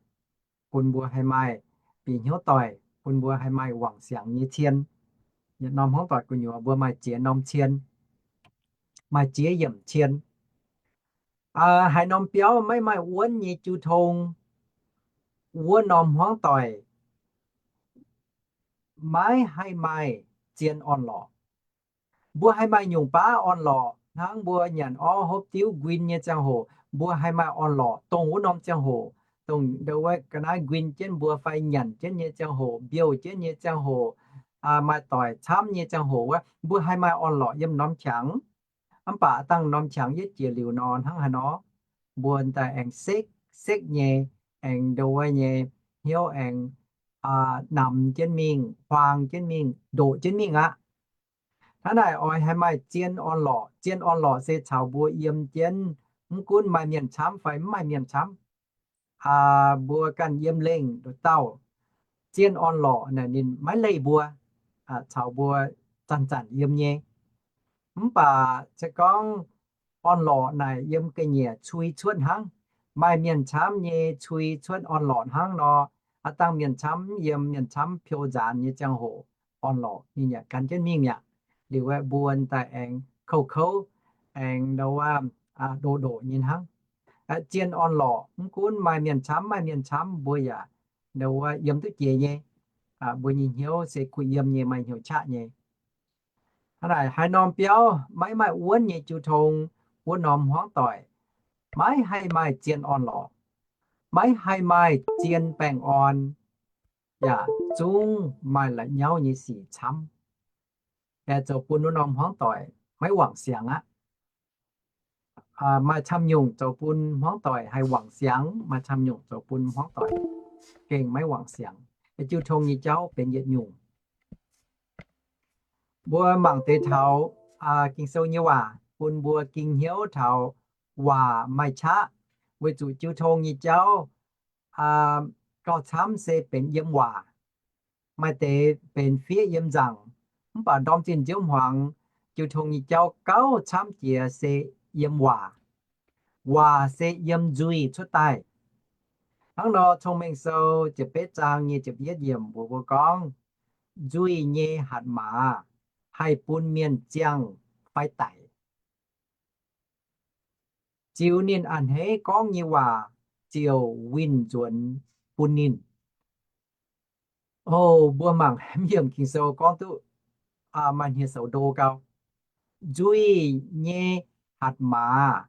bun mbuo haih maaih bieqc hnyouv doic, bun mbuo haih maaih wangc siangx nyei cien. Yietc norm hmuangv doic gu'nyuoz mbuo maaih ziex norm cien, maaih ziex yiemc cien. Haaix norm biauv maiv maaih wuonv nyei jiu tong, wuov norm hmuangv doic maiv haih maaih zien orn-lorqc. Mbuo haih maaih nyungc baav orn-lorqc hnangv mbuo nyanc orv hopv diuv nquin nyei ziangh hoc, mbuo haih maaih orn-lorqc dongh wuov norm ziangh hoc, dongh ndau wuov ga'naaiv nquin jienv mbuo fai nyanc jienv nyei ziangh hoc, mbiouh jienv nyei ziangh hoc, maaih doic camv nyei ziangh hoc wuov, mbuo haih maaih orn-lorqc yiem norm qangx. Mv baac dangh norm qangx yietv jiex liuz nor hnangv haaix nor, mbuo daaih aengx sekv sekv nyei, aengx ndau wuov nyei hnyouv aengx namx jienv mingh, huaang jienv mingh, ndoqc jienv mingh aqv. Hnangv naaic oix haih maaih zien orn-lorqc. Zien orn-lorqc se caux mbuo yiem jienv, mv gunv maaih mienh camv fai mv maaih mienh camv, mbuo ganh yiem lengh nduqc dauh, zien orn-lorqc naaic ninh maiv leih mbuo, caux mbuo zanc-zanc yiem nyei. Mv baac se gorngv orn-lorqc naaic yiem ga'nyiec cui cuotv hnangv, maaih mienh camv nyei cui cuotv orn-lorqc hnangv nor, aav dangh mienh camv yiem, mienh camv piou nzaanx nyei ziangh hoc, orn-lorqc ninh yaac gan jienv mingh mi'aqv. Liuz aeqv, mbuo daaih aengx kouv-kouv, aengx ndau wuov ndoqc-ndoqc nyei hnangv. Zien orn-lorqc mv gunv maaih mienh camv maaih mienh camv, mbuo yaac ndau wuov yiem duqv jiex nyei. Mbuo nyei hnyouv se kuh yiem nyei, maaih hnyouv qaqv nyei. Hnangv naaic haaix norm biauv maiv maaih wuonv nyei jiu tong, wuov norm hmuangv doic maiv haih maaih zien orn-lorqc, maiv haih maaih zien baengh orn, yaac zungv maaih la'nyauv nyei sic camv. Aengx zoux bun wuov norm hmuangv doic maiv wangc siangx aqv. Maaih camv-nyungc zoux bun hmuangv doic haih wangc siangx, maaih camv-nyungc zoux bun hmuangv doic gengh maiv wangc siangx. Jiu tong nyei jauv benx yietc nyungc. Mbuo mangc deix taux Ging-Sou nyei waac bun mbuo ging hnyouv taux waac maaih qaqv, weic zuqc jiu tong nyei jauv gauh camv se benx yiem waac, maaih deix benx fiev yiem nzaangc. Mv baac ndorm zinh nziouv hmuangx jiu tong nyei jauv gauh camv jiex se yiem waac. Waac se yiem nzuih cuotv daaih. Hnangv nor, Cong-Mengh Sou ziepc betv zaang nyei ziepc yietv yiemc mbuox mbuo gorngv, nzuih nyei hatc maaz haih bun mienh ziangh fai daic. Ziux ninh a'hneiv gorngv nyei waac ziouc winh nzuonx bun ninh. O, mbuo mangc hemx yiemc Ging-Sou gorngv duqv maaih hniev-soux ndo gau. Nzuih nyei hatc maaz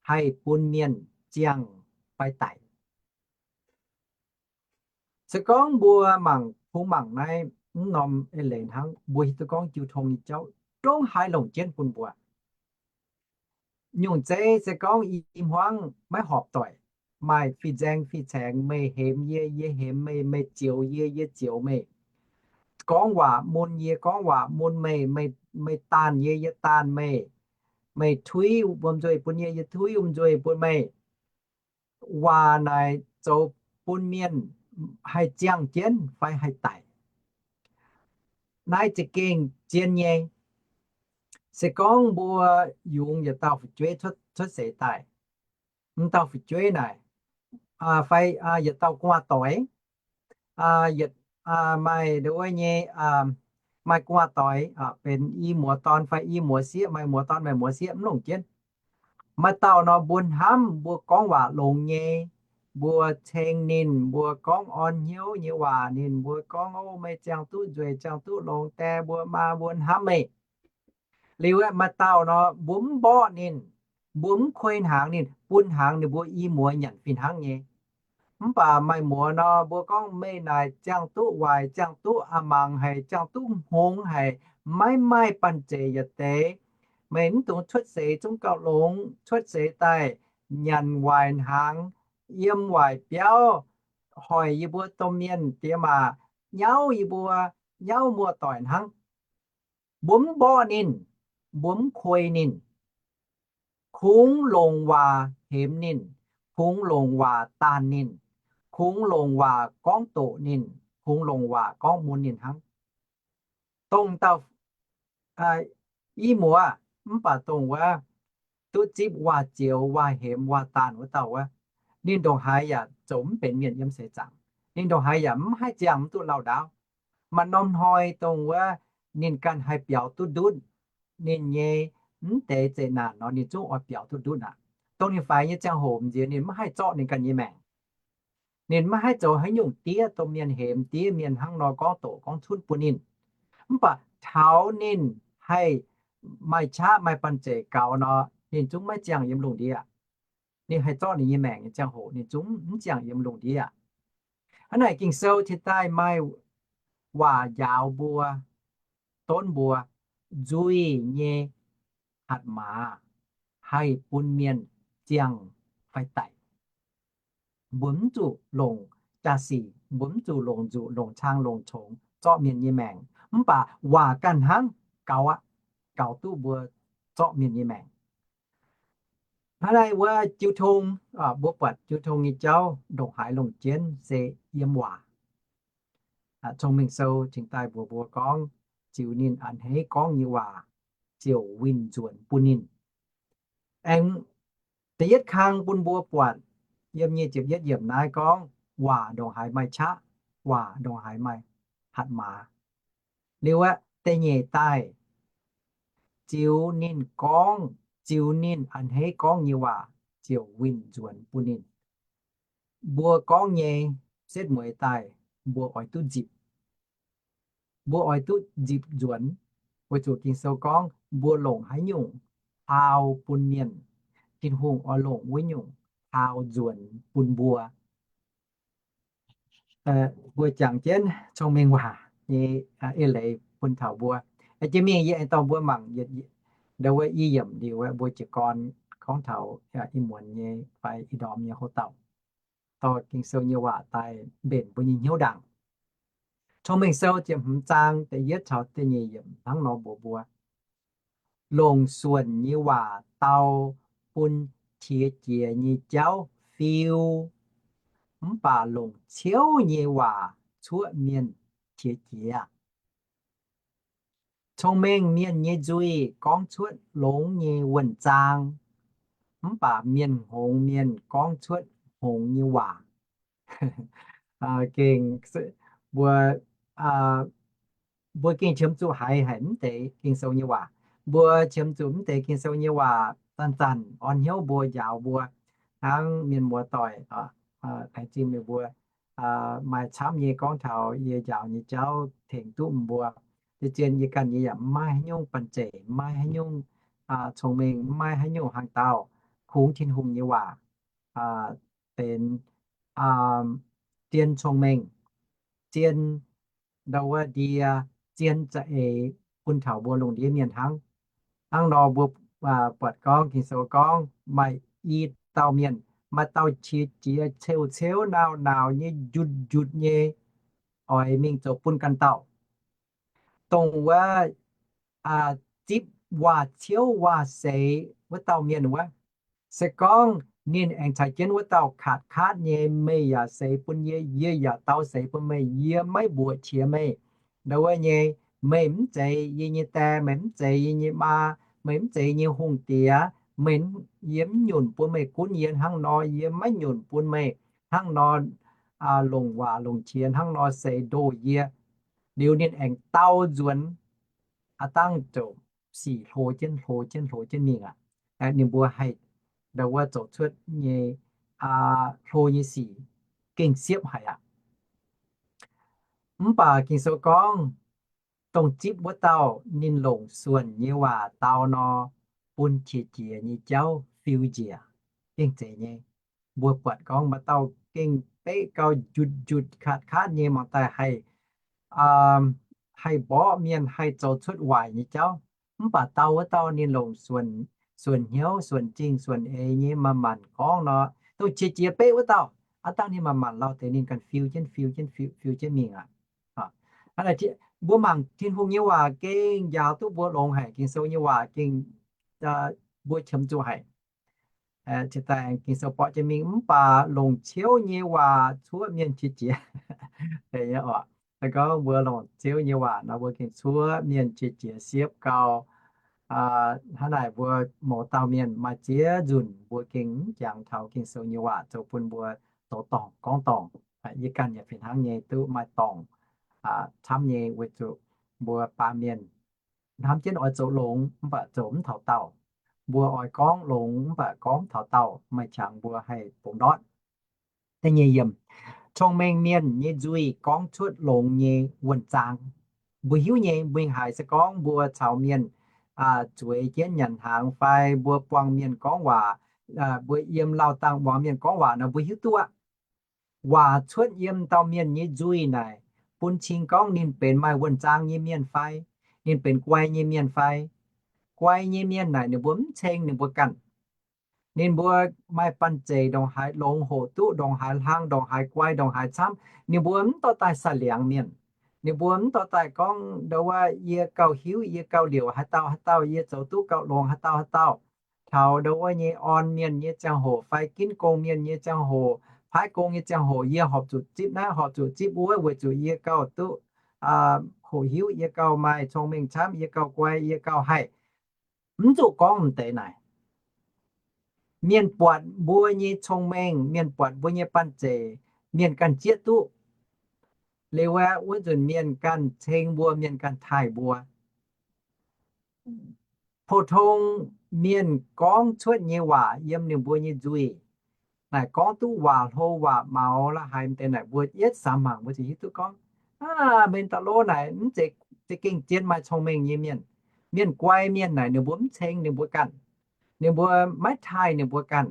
haih bun mienh ziangh fai daic. Se gorngv mbuo mangc kungx mangc naaiv mv norm eix leiz hnangv, mbuo hiuv duqv gorngv jiu tong nyei jauv ndongc haaix longc jienv bun mbuo. Nyungc zeiv se gorngv i hmuangv maiv horpc doic, maaih fih nzaeng fih caengx, meih hemx yie, yie hemx meih, meih zioux yie, yie zioux meih, gorngv waac mun yie, gorngv waac mun meih, meih daanh yie, yie daanh meih, meih tuiv wuom-nzuih bun yie, yie tuiv wuom-nzuih bun meih. Waac naaic zoux bun mienh haih ziangh jienv fai haih daic. Naaiv za'gengh zien nyei. Se gorngv mbuo yungz yietc dauh fu'jueiv cuotv seix daaih, m'dauh fu'jueiv naaic, fai yietc dauh gu'nguaaz-doic, maaih wuov nyei, maaih gu'nguaaz-doic benx i muoz-dorn fai i muoz-sieqv, maaih muoz-dorn maaih muoz-sieqv mv longc jienv. Maaih dauh nor mbuo hnamv, mbuo gorngv waac longx nyei, mbuo ceng ninh, mbuo gorngv orn hnyouv nyei waac ninh, mbuo gorngv, O, meih ziangh duqv nzueic, ziangh duqv longx, die mbuo maa mbuo hnamv meih. Liuz aeqv, maaih dauh nor mbuo mv mborqv ninh, mbuo mv kuei hnaangx ninh, bun hnaangx ninh mbuo i muoz nyanc fih hnangv nyei. Mv baac maaih muoz nor mbuo gorngv, Meih naaic ziangh duqv waaic, ziangh duqv a'mangc haic, ziangh duqv hngongx haic, maiv maaih banh zeic yietc deix. Meih mv dungx cuotv seix zungv gauh longx, cuotv seix daaih nyanc waaic hnaangx, yiem waaic biauv, hoic yie mbuo domh mienh diex maac, nyauv yie mbuo, nyauv muoz-doic hnangv. Mbuo mv mborqv ninh, mbuo mv kuei ninh. Kungx longc waac hemx ninh, kungx longc waac daanh ninh, kungx longc waac gorngv doqc ninh, kungx longc waac gorngv mun ninh hnangv. Dongh dauh i muoz, mv baac dongh wuov duqv zipv waac-zioux, waac-hemx, waac-daanh wuov dauh wuov, ninh ndongc haaix yaac zoux mv benx mienh yiem seix zaangc. Ninh ndongc haaix yaac mv haih ziangh mv duqv lauh ndaauv. Maaih norm hnoi dongh wuov ninh ganh haih biaux duqv ndutv ninh nyei mv deix zeqc naanc nor, ninh zungv oix biaux duqv ndutv aqv. Dongh ninh faix nyei ziangh hoc nziex ninh mv haih zorqv ninh ganh nyei maengc. Ninh maiv haih zoux haaix nyungc diev domh mienh, hemx diev mienh hnangv nor, gorngv doqc gorngv cunv bun ninh. Mv baac taux ninh haih maaih qaqv maaih banh zeic gaux nor, ninh zungv maiv ziangh yiem lungh ndiev. Ninh haih zorqv ninh nyei maengc nyei ziangh hoc ninh zungv mv ziangh yiem lungh ndiev. Hnangv naaic Ging-Sou cingx daaih maaih waac njaaux mbuo, donv mbuo, nzuih nyei hatc maaz haih bun mienh ziangh fai daic. Mbuo mv zuqc longc jaa-sic, mbuo mv zuqc longc nzuqc, longc cang, longc congx zorqv mienh nyei maengc. Mv baac waac ganh hnangv gaux aqv, gaux duqv mbuo zorqv mienh nyei maengc. Hnangv naaiv wuov jiu tong, mbuo buatc jiu tong nyei jauv ndongc haaix longc jienv se yiem waac. Cong-Mengh Sou cingx daaih mbuox mbuo gorngv, ziux ninh a'hneiv gorngv nyei waac ziouc winh nzuonx bun ninh. Aengx da'yietv kang bun mbuo buatc yiem nyic ziepc yietv yiemc naaiv gorngv, waac ndongc haaix maaih qaqv, waac ndongc haaix maaih hatc maaz. Liuz aeqv, da'nyeic daaih, ziux ninh gorngv, ziux ninh a'hneiv gorngv nyei waac ziouc winh nzuonx bun ninh. Mbuo gorngv nyei setv mueiz daaih, mbuo oix duqv nzipc. Mbuo oix duqv nzipc nzuonx. Weic zuqc Ging-Sou gorngv mbuo longc haaix nyungc hlaau bun mienh, Tin-Hungh oix longc wuov nyungc hlaau nzuonx bun mbuo. Mbuo jangx jienv cong-mengh waac nyei eix leiz bun taux mbuo. Jiex mingh yie aengx dorh mbuo mangc yietc, ndau wuov i yiemc liuz mbuo jiez gorn gorngv taux ih muonz nyei fai ih ndorm nyei houx-dauh, dorh Ging-Sou nyei waac daaih mbenc mbuo nyei hnyouv ndaangc. Cong-Mengh Sou ziepc hmz zaang da'yietv caux da'nyeic yiemc hnangv nor mbuox mbuo, longc suonc nyei waac dau bun qiex jiez nyei jauv fiu, mv baac longc ciouv nyei waac cuoqv mienh qiex jiez. Cong-mengh mienh nyei nzuih gorngv cuotv longx nyei wuonh zaang, mv baac mienh hngongx mienh gorngv cuotv hngongx nyei waac. Gengh mbuo, mbuo gengh qiemx zuqc haiz haic mv deix Ging-Sou nyei waac. Mbuo qiemx zuqc mv deix Ging-Sou nyei waac zanc-zanc orn hnyouv mbuo, njaaux mbuo. Hnangv mienh muoz-doic, laengz zingh meih mbuo maaih camv nyei gorngv taux yie njaaux nyei jauv tengx duqv mbuo. Zien-zien yie ganh nyei yaac maiv haaix nyungc banh zeic, maiv haaix nyungc cong-mengh, maiv haaix nyungc hlang dauh kungx Tin-Hungh nyei waac benx zien cong-mengh, zien ndau wuov ndie, zien za'eix bun taux mbuo lungh ndiev mienh hnangv. Hnangv nor mbuo buatc gorngv Ging-Sou gorngv maaih i dauh mienh, maaih dauh qiex jiez ceu-ceuv nauz-nauz nyei, njutc-njutc nyei, oix mingh zoux bun ganh dauh. Dongh wuov zipv waac-ciouv waac-seix wuov dauh mienh wuov, se gorngv ninh aengx caux jienv wuov dauh katv-katv nyei, meih yaac seix bun yie, yie yaac dau seix bun meih, yie maiv mbuoqc qiex meih. Ndau wuov nyei, meih mv zeiz yie nyei die, meih mv zeiz yie nyei maa, meih mv zeiz yie nyei hungh diex, meih, yie mv nyunc bun meih gunv yie hnangv nor, yie maiv nyunc bun meih hnangv nor longc waac longc qiex hnangv nor seix ndoh yie. Liuz ninh aengx dau nzuonx, aav dangh ziouc sic hlo jienv hlo jienv hlo jienv mingh aqv. Ninh mbuo haih ndau wuov zoux cuotv nyei hlo nyei sic gengh siepv haic aqv. Mv baac Ging-Sou gorngv, dongh zipv wuov dauh ninh longc suonc nyei waac dau nor, bun qiex jiez nyei jauv fiu njiec. Gengh zeiz nyei. Mbuo buatc gorngv maaih dauh gengh beqv gau, njutc-njutc, katv-katv nyei, mangc daaih haih, haih mborqv mienh, haih zoux cuotv waaic nyei jauv. Mv baac dau wuov dauh ninh longc suonc hnyouv, suonc zingh, suonc eix nyei manc-manc gorngv nor, dongh qiex jiez beqv wuov dauh, aav dangh ninh manc-manc lauh deix ninh ganh fiu jienv, fiu jienv, fiu, fiu jienv mingh aqv. Mbuo mangc Tin-Hungh nyei waac gengh njaaux duqv mbuo longx haic. Ging-Sou nyei waac gengh mbuo qiemx zuqc haic. Cingx daaih Ging-Sou borqv jienv mingh, mv baac longc ciouv nyei waac cuoqv mienh qiex jiez. Gorngv mbuo longc ciouv nyei waac nor, mbuo gengh cuoqv mienh qiex jiez siepv gau. Hnangv naaic mbuo mouz dauh mienh maaih ziex nzunc mbuo gengh mv jangx taux Ging-Sou nyei waac zoux bun mbuo zoux dorngc gorngv dorngc. Yie ganh yaac fih hnangv nyei duqv maaih dorngc camv nyei weic zuqc mbuo baamh mienh hnamv jienv oix zoux longx mv baac zoux mv taux daauh. Mbuo oix gorngv longx mv baac gorngv mv taux daauh, maaih qangx mbuo haih bungx ndortv. Da'nyeic yiemc, cong-mengh mienh nyei nzuih gorngv cuotv longx nyei wuonh zaang. Mbuo hiuv nyei, mbuo mingh haaix se gorngv mbuo caux mienh zueiz jienv nyanc hnaangx fai mbuo buangh mienh gorngv waac, mbuo yiem lauh dangh muangx mienh gorngv waac nor, mbuo hiuv duqv aqv. Waac cuotv yiem dauh mienh nyei nzuih naaic, bun cing gorngv ninh benx maaih wuonh zaang nyei mienh fai, ninh benx guai nyei mienh fai. Guai nyei mienh naaic ninh mbuo mv ceng ninh mbuo ganh. Ninh mbuo maaih banh zeic ndongc haaix longx hoqc duqv, ndongc haaix hlang, ndongc haaix guai, ndongc haaix camv, ninh mbuo mv dorh daaih sa'liangx mienh. Ninh mbuo mv dorh daaih gorngv ndau wuov, yie gauh hiuv, yie gauh liouc haaix dauh haaix dauh, yie zoux duqv gauh longx haaix dauh haaix dauh. Taux ndau wuov nyei orn mienh nyei ziangh hoc fai ginv gong mienh nyei ziangh hoc, paaiv gong nyei ziangh hoc, yie horpc zuqc zipv naaiv, horpc zuqc zipv wuov, weic zuqc yie gauh duqv hoqc hiuv, yie gauh maaih cong-mengh camv, yie gauh guai, yie gauh haih. Mv zuqc gorngv m'deix naaic. Mienh buatc mbuo nyei cong-mengh, mienh buatc mbuo nyei banh zeic, mienh ganh zieqv duqv. Liuz aeqv, wuov nzunc mienh ganh ceng mbuo, mienh ganh taaih mbuo. Pou-tong mienh gorngv cuotv nyei waac yiem ninh mbuo nyei nzuih, naaic gorngv duqv waac hlo waac maux la'haaix m'deix naaic, mbuo yietv samx mangc mbuo ziouc hiuv duqv gorngv, aa, mienh da'lov naaic mv zeiz, za'gengh zien maaih cong-mengh nyei mienh. Mienh guai mienh naaic ninh mbuo mv ceng ninh mbuo ganh. Ninh mbuo maiv taaih ninh mbuo ganh.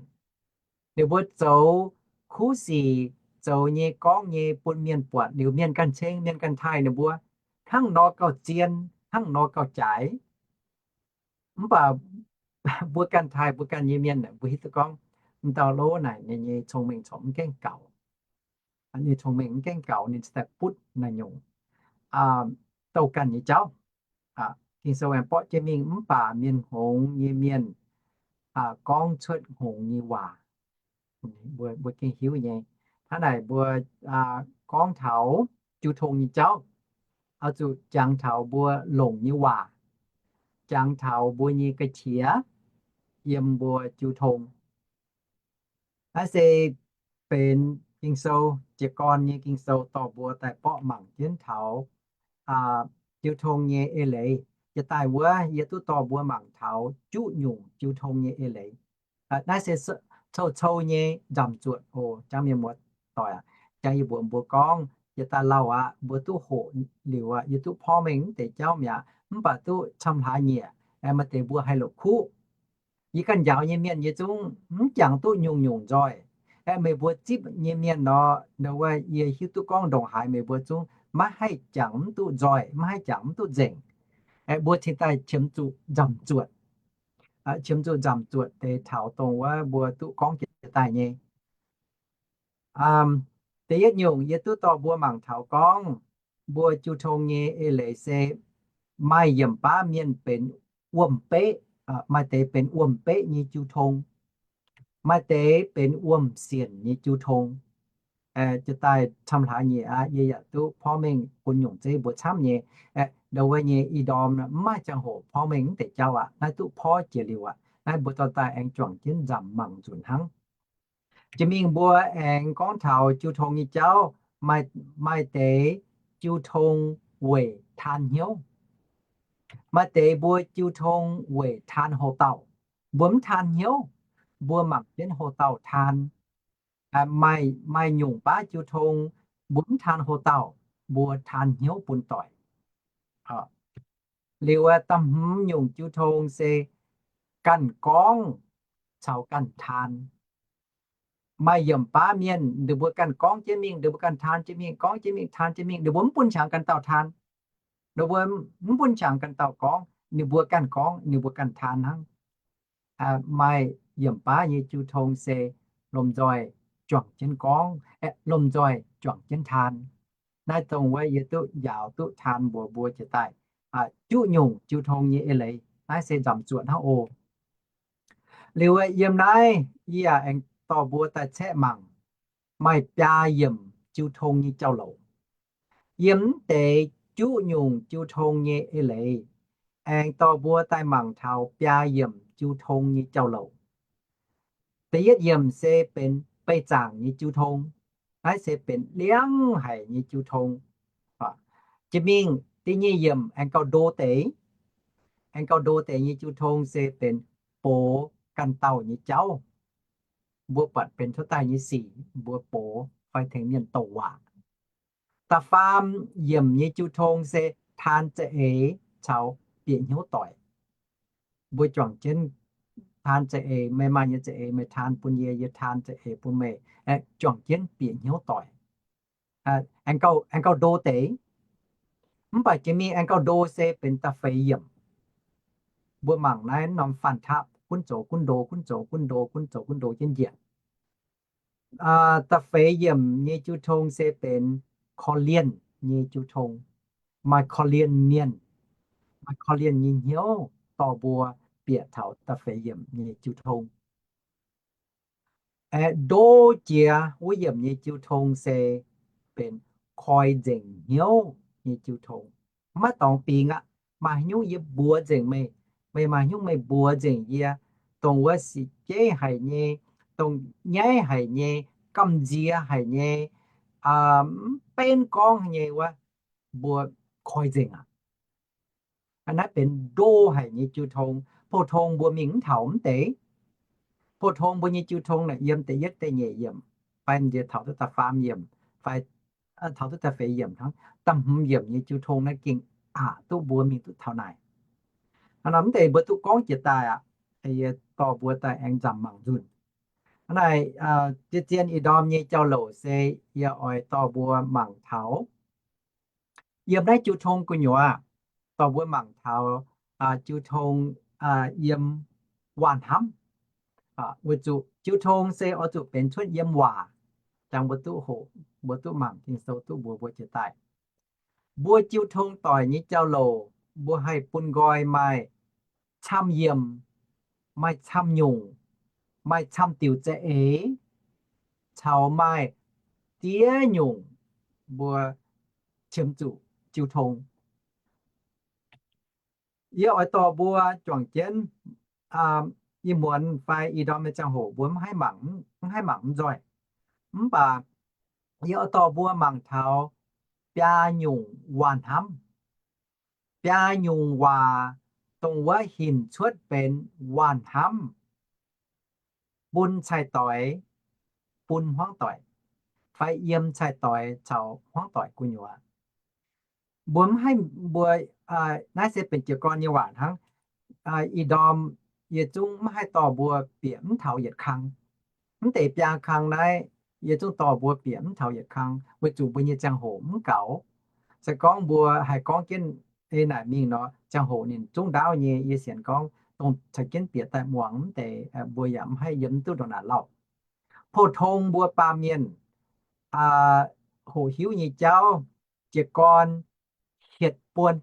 Ninh mbuo zoux kuv sic, zoux nyei gorngv nyei bun mienh buatc liuz mienh ganh ceng, mienh ganh taaih ninh mbuo. Hnangv nor gauh zien, hnangv nor gauh jaaix. Mv baac mbuo ganh taaih mbuo ganh nyei mienh, mbuo hiuv duqv gorngv m'dauh lov naaic ninh nyei cong-mengh corc mv gaengh gaux. Ninh cong-mengh mv gaengh gaux, ninh cingx daaih butv naaiv nyungc douh ganh nyei jauv. Ging-Sou aengx borqv jienv mingh mv baac mienh hngongx nyei mienh gorngv cuotv hngongx nyei waac. Mbuo gengh hiuv nyei. Hnangv naaic mbuo gorngv taux jiu tong nyei jauv, oix zuqc jangx taux mbuo longc nyei waac, jangx taux mbuo nyei ga'qiex yiem mbuo jiu tong. Naaiv se benx Ging-Sou, jiez gorn nyei Ging-Sou dorh mbuo daaih borqv mangc jienv taux jiu tong nyei eix leiz. Jiex daaih wuov yie duqv dorh mbuo mangc taux juqv nyungc jiu tong nyei eix leiz. Naaiv se cou-cou nyei nzamc zuotc oc, jangv mienh muoz-doic aac. Jangv yie mbuox mbuo gorngv, jiex daaih lauh aqv, mbuo duqv hoqc liuz aqv, yie duqv porv mengh mv deix jauv mi'aqv, mv baac duqv camv hlaax nyieqc, maaih deix mbuo haih la'kuqv. Yie ganh njaaux nyei mienh yie zungv mv jangx duqv nyungc-nyungc nzoih. Aeqv, meih mbuo zipv nyei mienh nor, wuov yie hiuv duqv gorngv ndongc haaix meih mbuo zungv maiv haih jangx mv duqv nzoih, maiv haih jangx mv duqv nzengc. Aeqv, mbuo cingx daaih qiemx zuqc nzamc zuotc, qiemx zuqc nzamc zuotc deix taux dongh wuov mbuo duqv gorngv jiex daaih nyei. Da'yietv nyungc yie duqv dorh mbuo mangc taux gorngv mbuo jiu tong nyei eix leiz se maaih yiemc baav mienh benx wuom-beqv, maaih deix benx wuom-beqv nyei jiu tong, maaih deix benx wuom-sienc nyei jiu tong. Jiex daaih camv hlaax nyieqc aqv, yie yaac duqv porv mengh bun nyungc zeiv mbuo camv nyei. Ndau wuov nyei ih ndorm mv maaih ziangh hoc porv mengh mv deix jauv aqv. Naaiv duqv porv jiex liuz aqv. Naaiv mbuo dorh daaih aengx juangc jienv nzamc mangc nzunc hnangv. Jiex mingh mbuo aengx gorngv taux jiu tong nyei jauv, maaih deix jiu tong weic taan hnyouv. Maaih deix mbuo jiu tong weic taan houx-daauh. Mbuo mv taan hnyouv, mbuo mangc jienv houx-daauh taan. Maaih nyungc baav jiu tong mbuo mv taan houx-daauh, mbuo taan hnyouv bun doic. Liuz da'hmz nyungc jiu tong se ganh gorngv caux ganh taan. Maaih yiemc baav mienh ninh mbuo ganh gorngv jienv mingh, ninh mbuo ganh taan jienv mingh, gorngv jienv mingh, taan jienv mingh, ninh mbuo mv bun qangx ganh dauh taan. Ninh mbuo mv bun qangx ganh dauh gorngv, ninh mbuo ganh gorngv, ninh mbuo ganh taan hnangv. Maaih yiemc baav nyei jiu tong se lomh nzoih juangc jienv gorngv, lomh nzoih juangc jienv taan. Naaiv dongh wuov yie duqv njaaux duqv taan mbuox mbuo jiex daaih juqv nyungc jiu tong nyei eix leiz. Naaiv se nzamc zuotc hnangv oc. Liuz yiem naaiv yie yaac aengx dorh mbuo daaih caeqv mangc maaih biaa yiemc jiu tong nyei jauv-louc. Yiem mv deix juqv nyungc jiu tong nyei eix leiz aengx dorh mbuo daaih mangc taux biaa yiemc jiu tong nyei jauv-louc. Da'yietv yiemc se benx beih zaangc nyei jiu tong. Naaiv se benx liangv haic nyei jiu tong. Jiex mingh da'nyeic yiemc aengx gauh ndo deix. Aengx gauh ndo deix nyei jiu tong se benx box ganh dauh nyei jauv. Mbuo buatc benx tov daaih nyei sic mbuo box fai tengx mienh douc waac. Da'faam yiemc nyei jiu tong se taan za'eix caux bieqc hnyouv doic. Mbuo juangc jienv taan za'eix, meih maaih nyei za'eix meih taan bun yie, yie taan za'eix bun meih, juangc jienv bieqc hnyouv doic. Aengx gauh ndo deix. Mv baac jiex mingh aengx gauh ndo se benx da'feix yiemc. Mbuo mangc naaiv norm fanh taapv gunv zoux gunv ndo, gunv zoux gunv ndo, gunv zoux gunv ndo jienv njiec. Da'feix yiemc nyei jiu tong se benx korv-lienh nyei jiu tong. Maaih korv-lienh mienh, maaih korv-lienh nyei hnyouv dorh mbuo bieqc taux da'feix yiemc nyei jiu tong. Aeqv, ndo jiex wuov yiemc nyei jiu tong se benx koi nzengc hnyouv nyei jiu tong. Maiv dorngx bingx aqv. Maaih haaix nyungc yie mbuox nzengc meih, meih maaih haaix nyungc meih mbuox nzengc yie, dongh wuov sic jeiv haic nyei, dongh nyaiv haic nyei, gamh nziex haic nyei, mv benv gorngv haic nyei wuov, mbuo koi nzengc aqv. Naaiv benx ndo haic nyei jiu tong. Pou-tong mbuo mingh mv taux mv deix. Pou-tong mbuo nyei jiu tong naaic yiem da'yietv, da'nyeic yiemc, fai nziex taux duqv da'faam yiemc, fai taux duqv da'feix yiemc hnangv. Da'hmz yiemc nyei jiu tong naaiv gengh aqc duqv mbuo mingh duqv taux naaic. Hnangv nor mv deix mbuo duqv gorngv jiex daaih aqv. Yie dorh mbuo daaih aengx nzamc mangc nzunc. Hnangv naaic, zien-zien ih ndorm nyei jauv-louc se yie oix dorh mbuo mangc taux yiem naaiv jiu tong gu'nyuoz, dorh mbuo mangc taux jiu tong yiem waac-hnamv. Weic zuqc jiu tong se oix zuqc benx cuotv yiem waac, jangx mbuo duqv hoqc, mbuo duqv mangc Ging-Sou duqv mbuox mbuo jiex daaih. Mbuo jiu tong doic nyei jauv-louc, mbuo haih bun nqoi maaih camv yiemh, maaih camv nyungc, maaih camv diuc za'eix, caux maaih diev nyungc mbuo qiemx zuqc jiu tong. Yie oix dorh mbuo juangc jienv ih muonz fai ih ndorm nyei ziangh hoc mbuo mv haih mangc, mv haih mangc mv nzoih. Mv baac yie oix dorh mbuo mangc taux biaa nyungc waac-hnamv, biaa nyungc waac, dongh wuov hinc cuotv benx waac-hnamv bun cai-doix, bun hmuangv doic, fai yiem cai-doix caux hmuangv doic gu'nyuoz. Mbuo mv haih, mbuo, naaiv se benx jiez gorn nyei waac hnangv. Ih ndorm yie zungv mv haih dorh mbuo bieqc mv taux yietc kang. Mv deix biaa kang naaiv, yie zungv dorh mbuo bieqc mv taux yietc kang, weic zuqc mbuo nyei ziangh hoc mv gaux. Se gorngv mbuo haih gorngv jienv ei naaic mingh nor, ziangh hoc ninh zungv ndaauv nyei. Yie sienx gorngv dongh caux jienv bieqc daaih muangx mv deix, mbuo yaac mv haih yiem mv duqv ndongc naaic lauh. Pou-tong mbuo baamh mienh hoqc hiuv nyei jauv, jiez gorn hietc buon.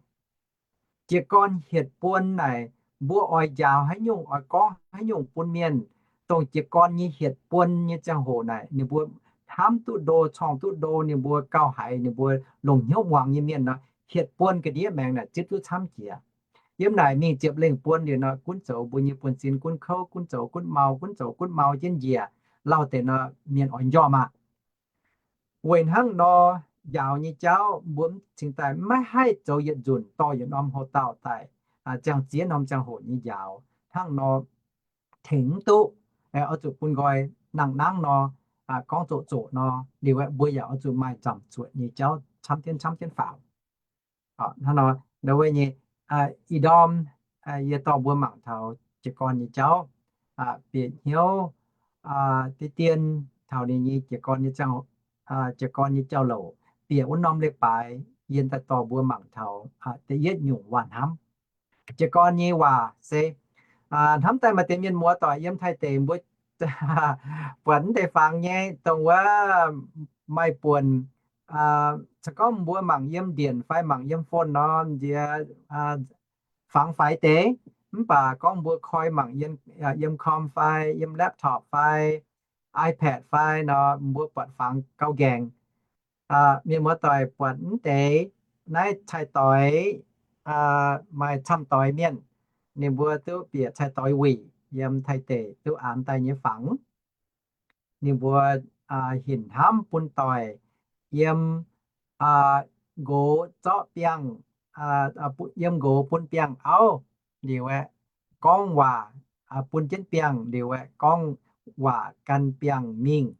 Jiez gorn hietc buon naaic, mbuo oix njaaux haaix nyungc, oix gorngv haaix nyungc bun mienh, dongh jiez gorn nyei hietc buon nyei ziangh hoc naaic, ninh mbuo hnamv duqv ndo, corng duqv ndo, ninh mbuo gauh haiz ninh mbuo longc hnyouv muangx nyei mienh nor, hietc buon ga'ndiev maengx naaic zipv duqv camv jiex. Yiem naaic mingh ziepc lengh buon liuz nor, gunv zoux mbuo nyei buonv-sin gunv kouv, gunv zoux gunv mau, gunv zoux gunv mau jienv njiec, lauh deix nor mienh oix njormh aqv. Weic hnangv nor, njaaux nyei jauv mbuo cingx daaih maiv haih zoux yietc nzunc dorh yietc norm houx-dauh daaih ziangh ziex norm ziangh hoc nyei njaaux. Hnangv nor tengx mv duqv, oix zuqc bun nqoi nangh nangv nor, gorngv zoqc zoqc nor, liuz aeqv, mbuo yaac oix zuqc maaih nzamc zuotc nyei jauv camv jienv camv jienv faaux. Hnangv nor, ndau wuov nyei, ih ndorm yie dorh mbuo mangc taux jiez gorn nyei jauv, bieqc hnyouv deix dien taux ninh nyei jiez gorn nyei ziangh, jiez gorn nyei jauv-louc, bieqc wuov norm leiz-baaix yie daaih dorh mbuo mangc taux da'yietv nyungc waac-hnamv. Jiez gorn nyei waac se, hnamv daaih maaih deix mienh muoz-doic yiem Taiv deic mbuo buatc mv deix fangx nyei, dongh wuov maaih buonc, se gorngv mbuo mangc yiem ndienc fai mangc yiem phone nor, nziex fangx faix deix. Mv baac gorngv mbuo koi mangc yiem com fai yiem laptop fai iPad fai nor, mbuo buatc fangx gauh nqaengc. Mienh muoz-doic buatc mv deix naaiv cai-doix, maaih camv doix mienh, ninh mbuo duqv bieqc cai-doix wuic yiem Taiv deic duqv aanx daaih nyei fangx. Ninh mbuo hinc hnamv bun doic yiem nqox zorqv biangh, yiem nqox bun biangh auv, liuz aeqv, gorngv waac bun jienv biangh, liuz aeqv, gorngv waac gan biangh mingh,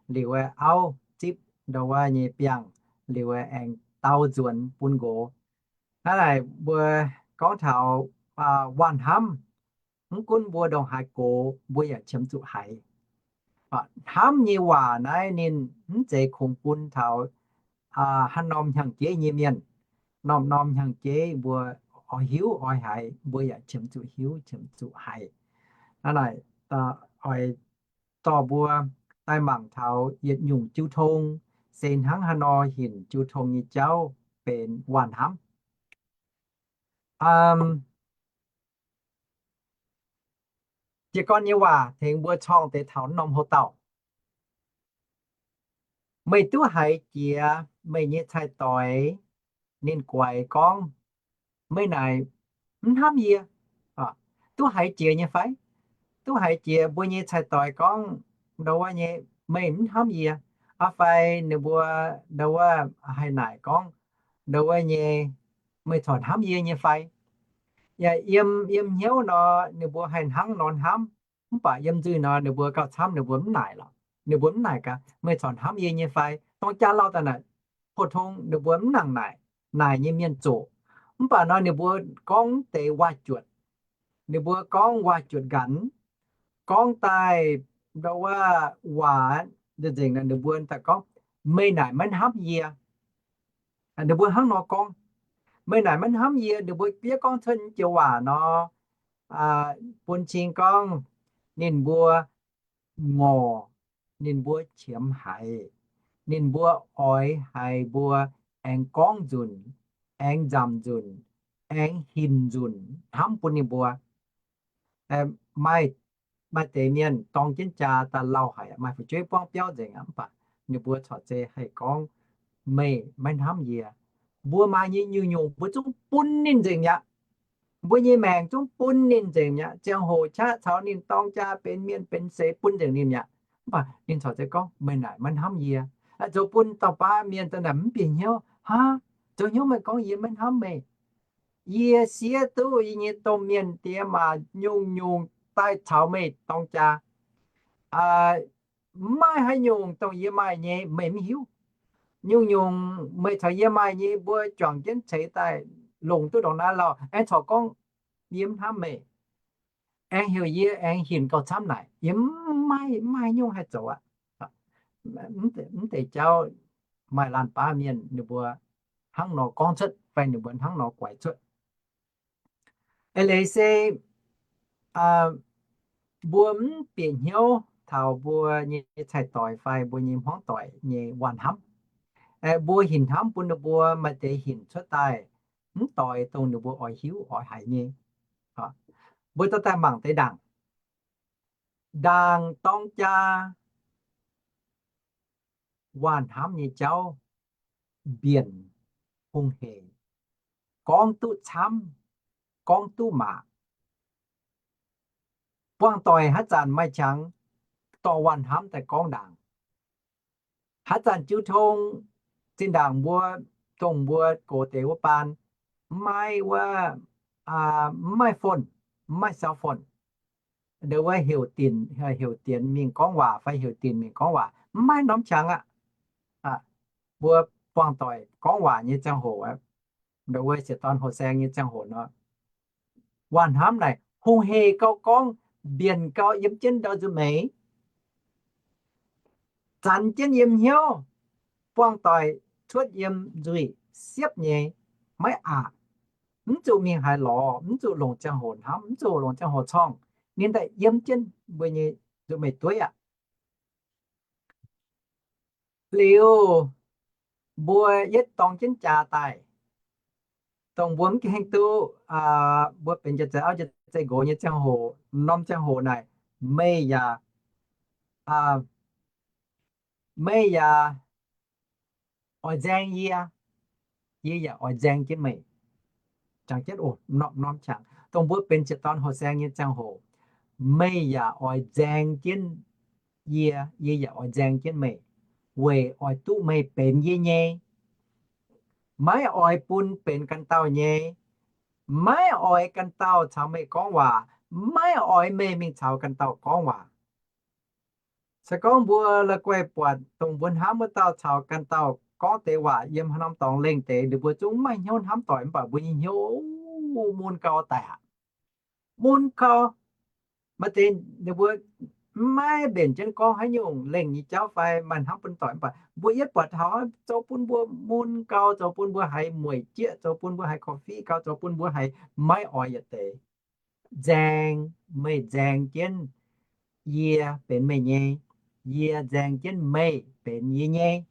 liuz aeqv, auv zipv ndau wuov nyei biangh, liuz aeqv, aengx dau nzuonx bun nqox. Naaiv naaic mbuo gorngv taux waac-hnamv, mv gunv mbuo ndongc haaix gox, mbuo yaac qiemx zuqc haiz. Hnamv nyei waac naaiv ninh mv zeiz kungx bun taux haaix norm hnyangx-jeiv nyei mienh. Norm-norm hnyangx-jeiv mbuo oix hiuv oix haiz, mbuo yaac qiemx zuqc hiuv, qiemx zuqc haiz. Naaiv naaic oix dorh mbuo daaih mangc taux yietc nyungc jiu tong se hnangv haaix nor hinc jiu tong nyei jauv benx waac-hnamv. Jiez gorn nyei waac tengx mbuo corng deix taux norm houx-dauh. Meih duqv haiz jiex meih nyei cai-doix ninh guaix gorngv, meih naaic mv hnamv yie? Duqv haiz jiex nyei fai? Duqv haiz jiex mbuo nyei cai-doix gorngv ndau wuov nyei, meih mv hnamv yie? Aa fai ninh mbuo ndau wuov haih naaic gorngv ndau wuov nyei, meih corc hnamv yie nyei fai? Yaac yiem, yiem hnyouv nor ninh mbuo haih hnangv nor hnamv, mv baac yiem nzuih nor ninh mbuo gauh camv ninh mbuo mv naaic lorqc. Ninh mbuo mv naaic gaax, meih corc hnamv yie nyei fai? Dongh jaa lauh daaih naaic, pou-tong ninh mbuo mv nangc naaic, naaic nyei mienh zoqc. Mv baac nor ninh mbuo gorngv deix waac-juotc, ninh mbuo gorngv waac-juotc nqanx, gorngv daaih ndau wuov waac nzengc, ninh mbuo daaih gorngv, meih naaic maiv hnamv yie. Ninh mbuo hnangv nor gorngv, meih naaic maiv hnamv yie. Ninh mbuo fiev gorngv cuotv joux waac nor, bun cing gorngv ninh mbuo ngorc, ninh mbuo qiemx haiz, ninh mbuo oix haiz mbuo aengx gorngv nzunc, aengx nzamc nzunc, aengx hinc nzunc hnamv bun ninh mbuo. Maaih, maaih deix mienh dorng jienv jaa daaih lauh haic, maaih fu'jueiv buangv biauv nzengc aqv, mv baac ninh mbuo corc zei haih gorngv, meih maiv hnamv yie. Mbuo maaih nyei nyungc-nyungc mbuo zungv bun ninh nzengc mi'aqv. Mbuo nyei maengc zungv bun ninh nzengc mi'aqv. Ziangh hoc qaqv caux ninh dorng jaa benx mienh benx seix bun nzengc ninh mi'aqv. Mv baac ninh corc zei gorngv, meih naaic maiv hnamv yie. Zoux bun dauh baav mienh daaih naaic mv bieqc hnyouv, haa, zoux hnyouv meih gorngv yie maiv hnamv meih. Yie siev duqv yie nyei domh mienh diex maac nyungc-nyungc daaih caux meih dorng jaa. Mv maaih haaix nyungc dongh yie maaih nyei meih mv hiuv. Nyungc-nyungc meih caux yie maaih nyei mbuo juangc jienv ceix daaih longc duqv ndongc naaiv lauh, aengx corc gorngv yie mv hnamv meih, aengx heuc yie aengx hinc gauh camv naaic, yie mv maaih, mv maaih haaix nyungc haih zoux aqv. Mv deix jauv maaih laanh baav mienh ninh mbuo hnangv nor gorngv cuotv fai ninh mbuo hnangv nor guaix cuotv. Eix leiz se mbuo mv bieqc hnyouv taux mbuo nyei cai-doix fai mbuo nyei hmuangv doic nyei waac-hnamv. Mbuo hinc hnamv bun ninh mbuo maaih deix hinc cuotv daaih mv doix dongh ninh mbuo oix hiuv oix haiz nyei. Mbuo dorh daaih mangc deix ndaangc. Ndaangc dorng jaa waac-hnamv nyei jauv mbienc hungh hec, gorngv duqv camv, gorngv duqv maac. Buangh doic haaix zanc maaih qangx dorh waac-hnamv daaih gorngv ndaangc. Haaix zanc jiu tong zinh ndaangc mbuo, dongh mbuo gox deix wuov baan, mv maaih wuov, mv maaih phone, mv maaih cell phone. Ndau wuov heuc dinc, heuc dinc mingh gorngv waac fai heuc dinc mingh gorngv waac, mv maaih norm qangx aqv. Mbuo buangh doic gorngv waac nyei ziangh hoc, ndau wuov sieqv dorn hoh saeng nyei ziangh hoc nor, waac-hnamv naaic hungh hec gauh gorngv, mbienc gauh yiem jienv ndau nzuih meix, zanx jienv yiem hnyouv, buangh doic cuotv yiem nzuih siepv nyei, maiv aqc, mv zuqc mingh haaix lorz, mv zuqc longc ziangh hoc hnamv, mv zuqc longc ziangh hoc corngh, ninh daaih yiem jienv mbuo nyei nzuih meix dueiv aqv. Liuz, mbuo yietv dorng jienv jaax daaih, dongh mbuo mv gaengh duqv, mbuo benx jiex zei auv jiex zei nqox nyei ziangh hoc, norm ziangh hoc naaic, meih yaac, meih yaac oix nzaeng yie, yie yaac oix nzaeng jienv meih. Jangx jienv oc, norm qangx. Dongh mbuo benx sieqv dorn hoh saeng nyei ziangh hoc, meih yaac oix nzaeng jienv yie, yie yaac oix nzaeng jienv meih, weic oix duqv meih benx yie nyei. Maiv oix bun benx ganh dauh nyei. Maiv oix ganh dauh caux meih gorngv waac. Maiv oix meih mingh caux ganh dauh gorngv waac. Se gorngv mbuo la'guaih buatc dongh mbuo hnamv wuov dauh caux ganh dauh gorngv deix waac yiem haaix norm dorngx lengh deix, ninh mbuo zungv maiv maaih hnyouv hnamv doic, mv baac mbuo nyei hnyouv mun gau daic aqv. Mun gau. Maaih deix ninh mbuo maiv mbenc jienv gorngv haaix nyungc lengh nyei jauv fai maaih hnamv bun doic, mv baac mbuo yietv buatc taux zoux bun mbuo mun gau, zoux bun mbuo haiz mueic jieqv, zoux bun mbuo haiz korv-fiqv gau, zoux bun mbuo haiz maiv oix yietc deix. Nzaeng, meih nzaeng jienv yie benx meih nyei, yie nzaeng jienv meih benx yie nyei.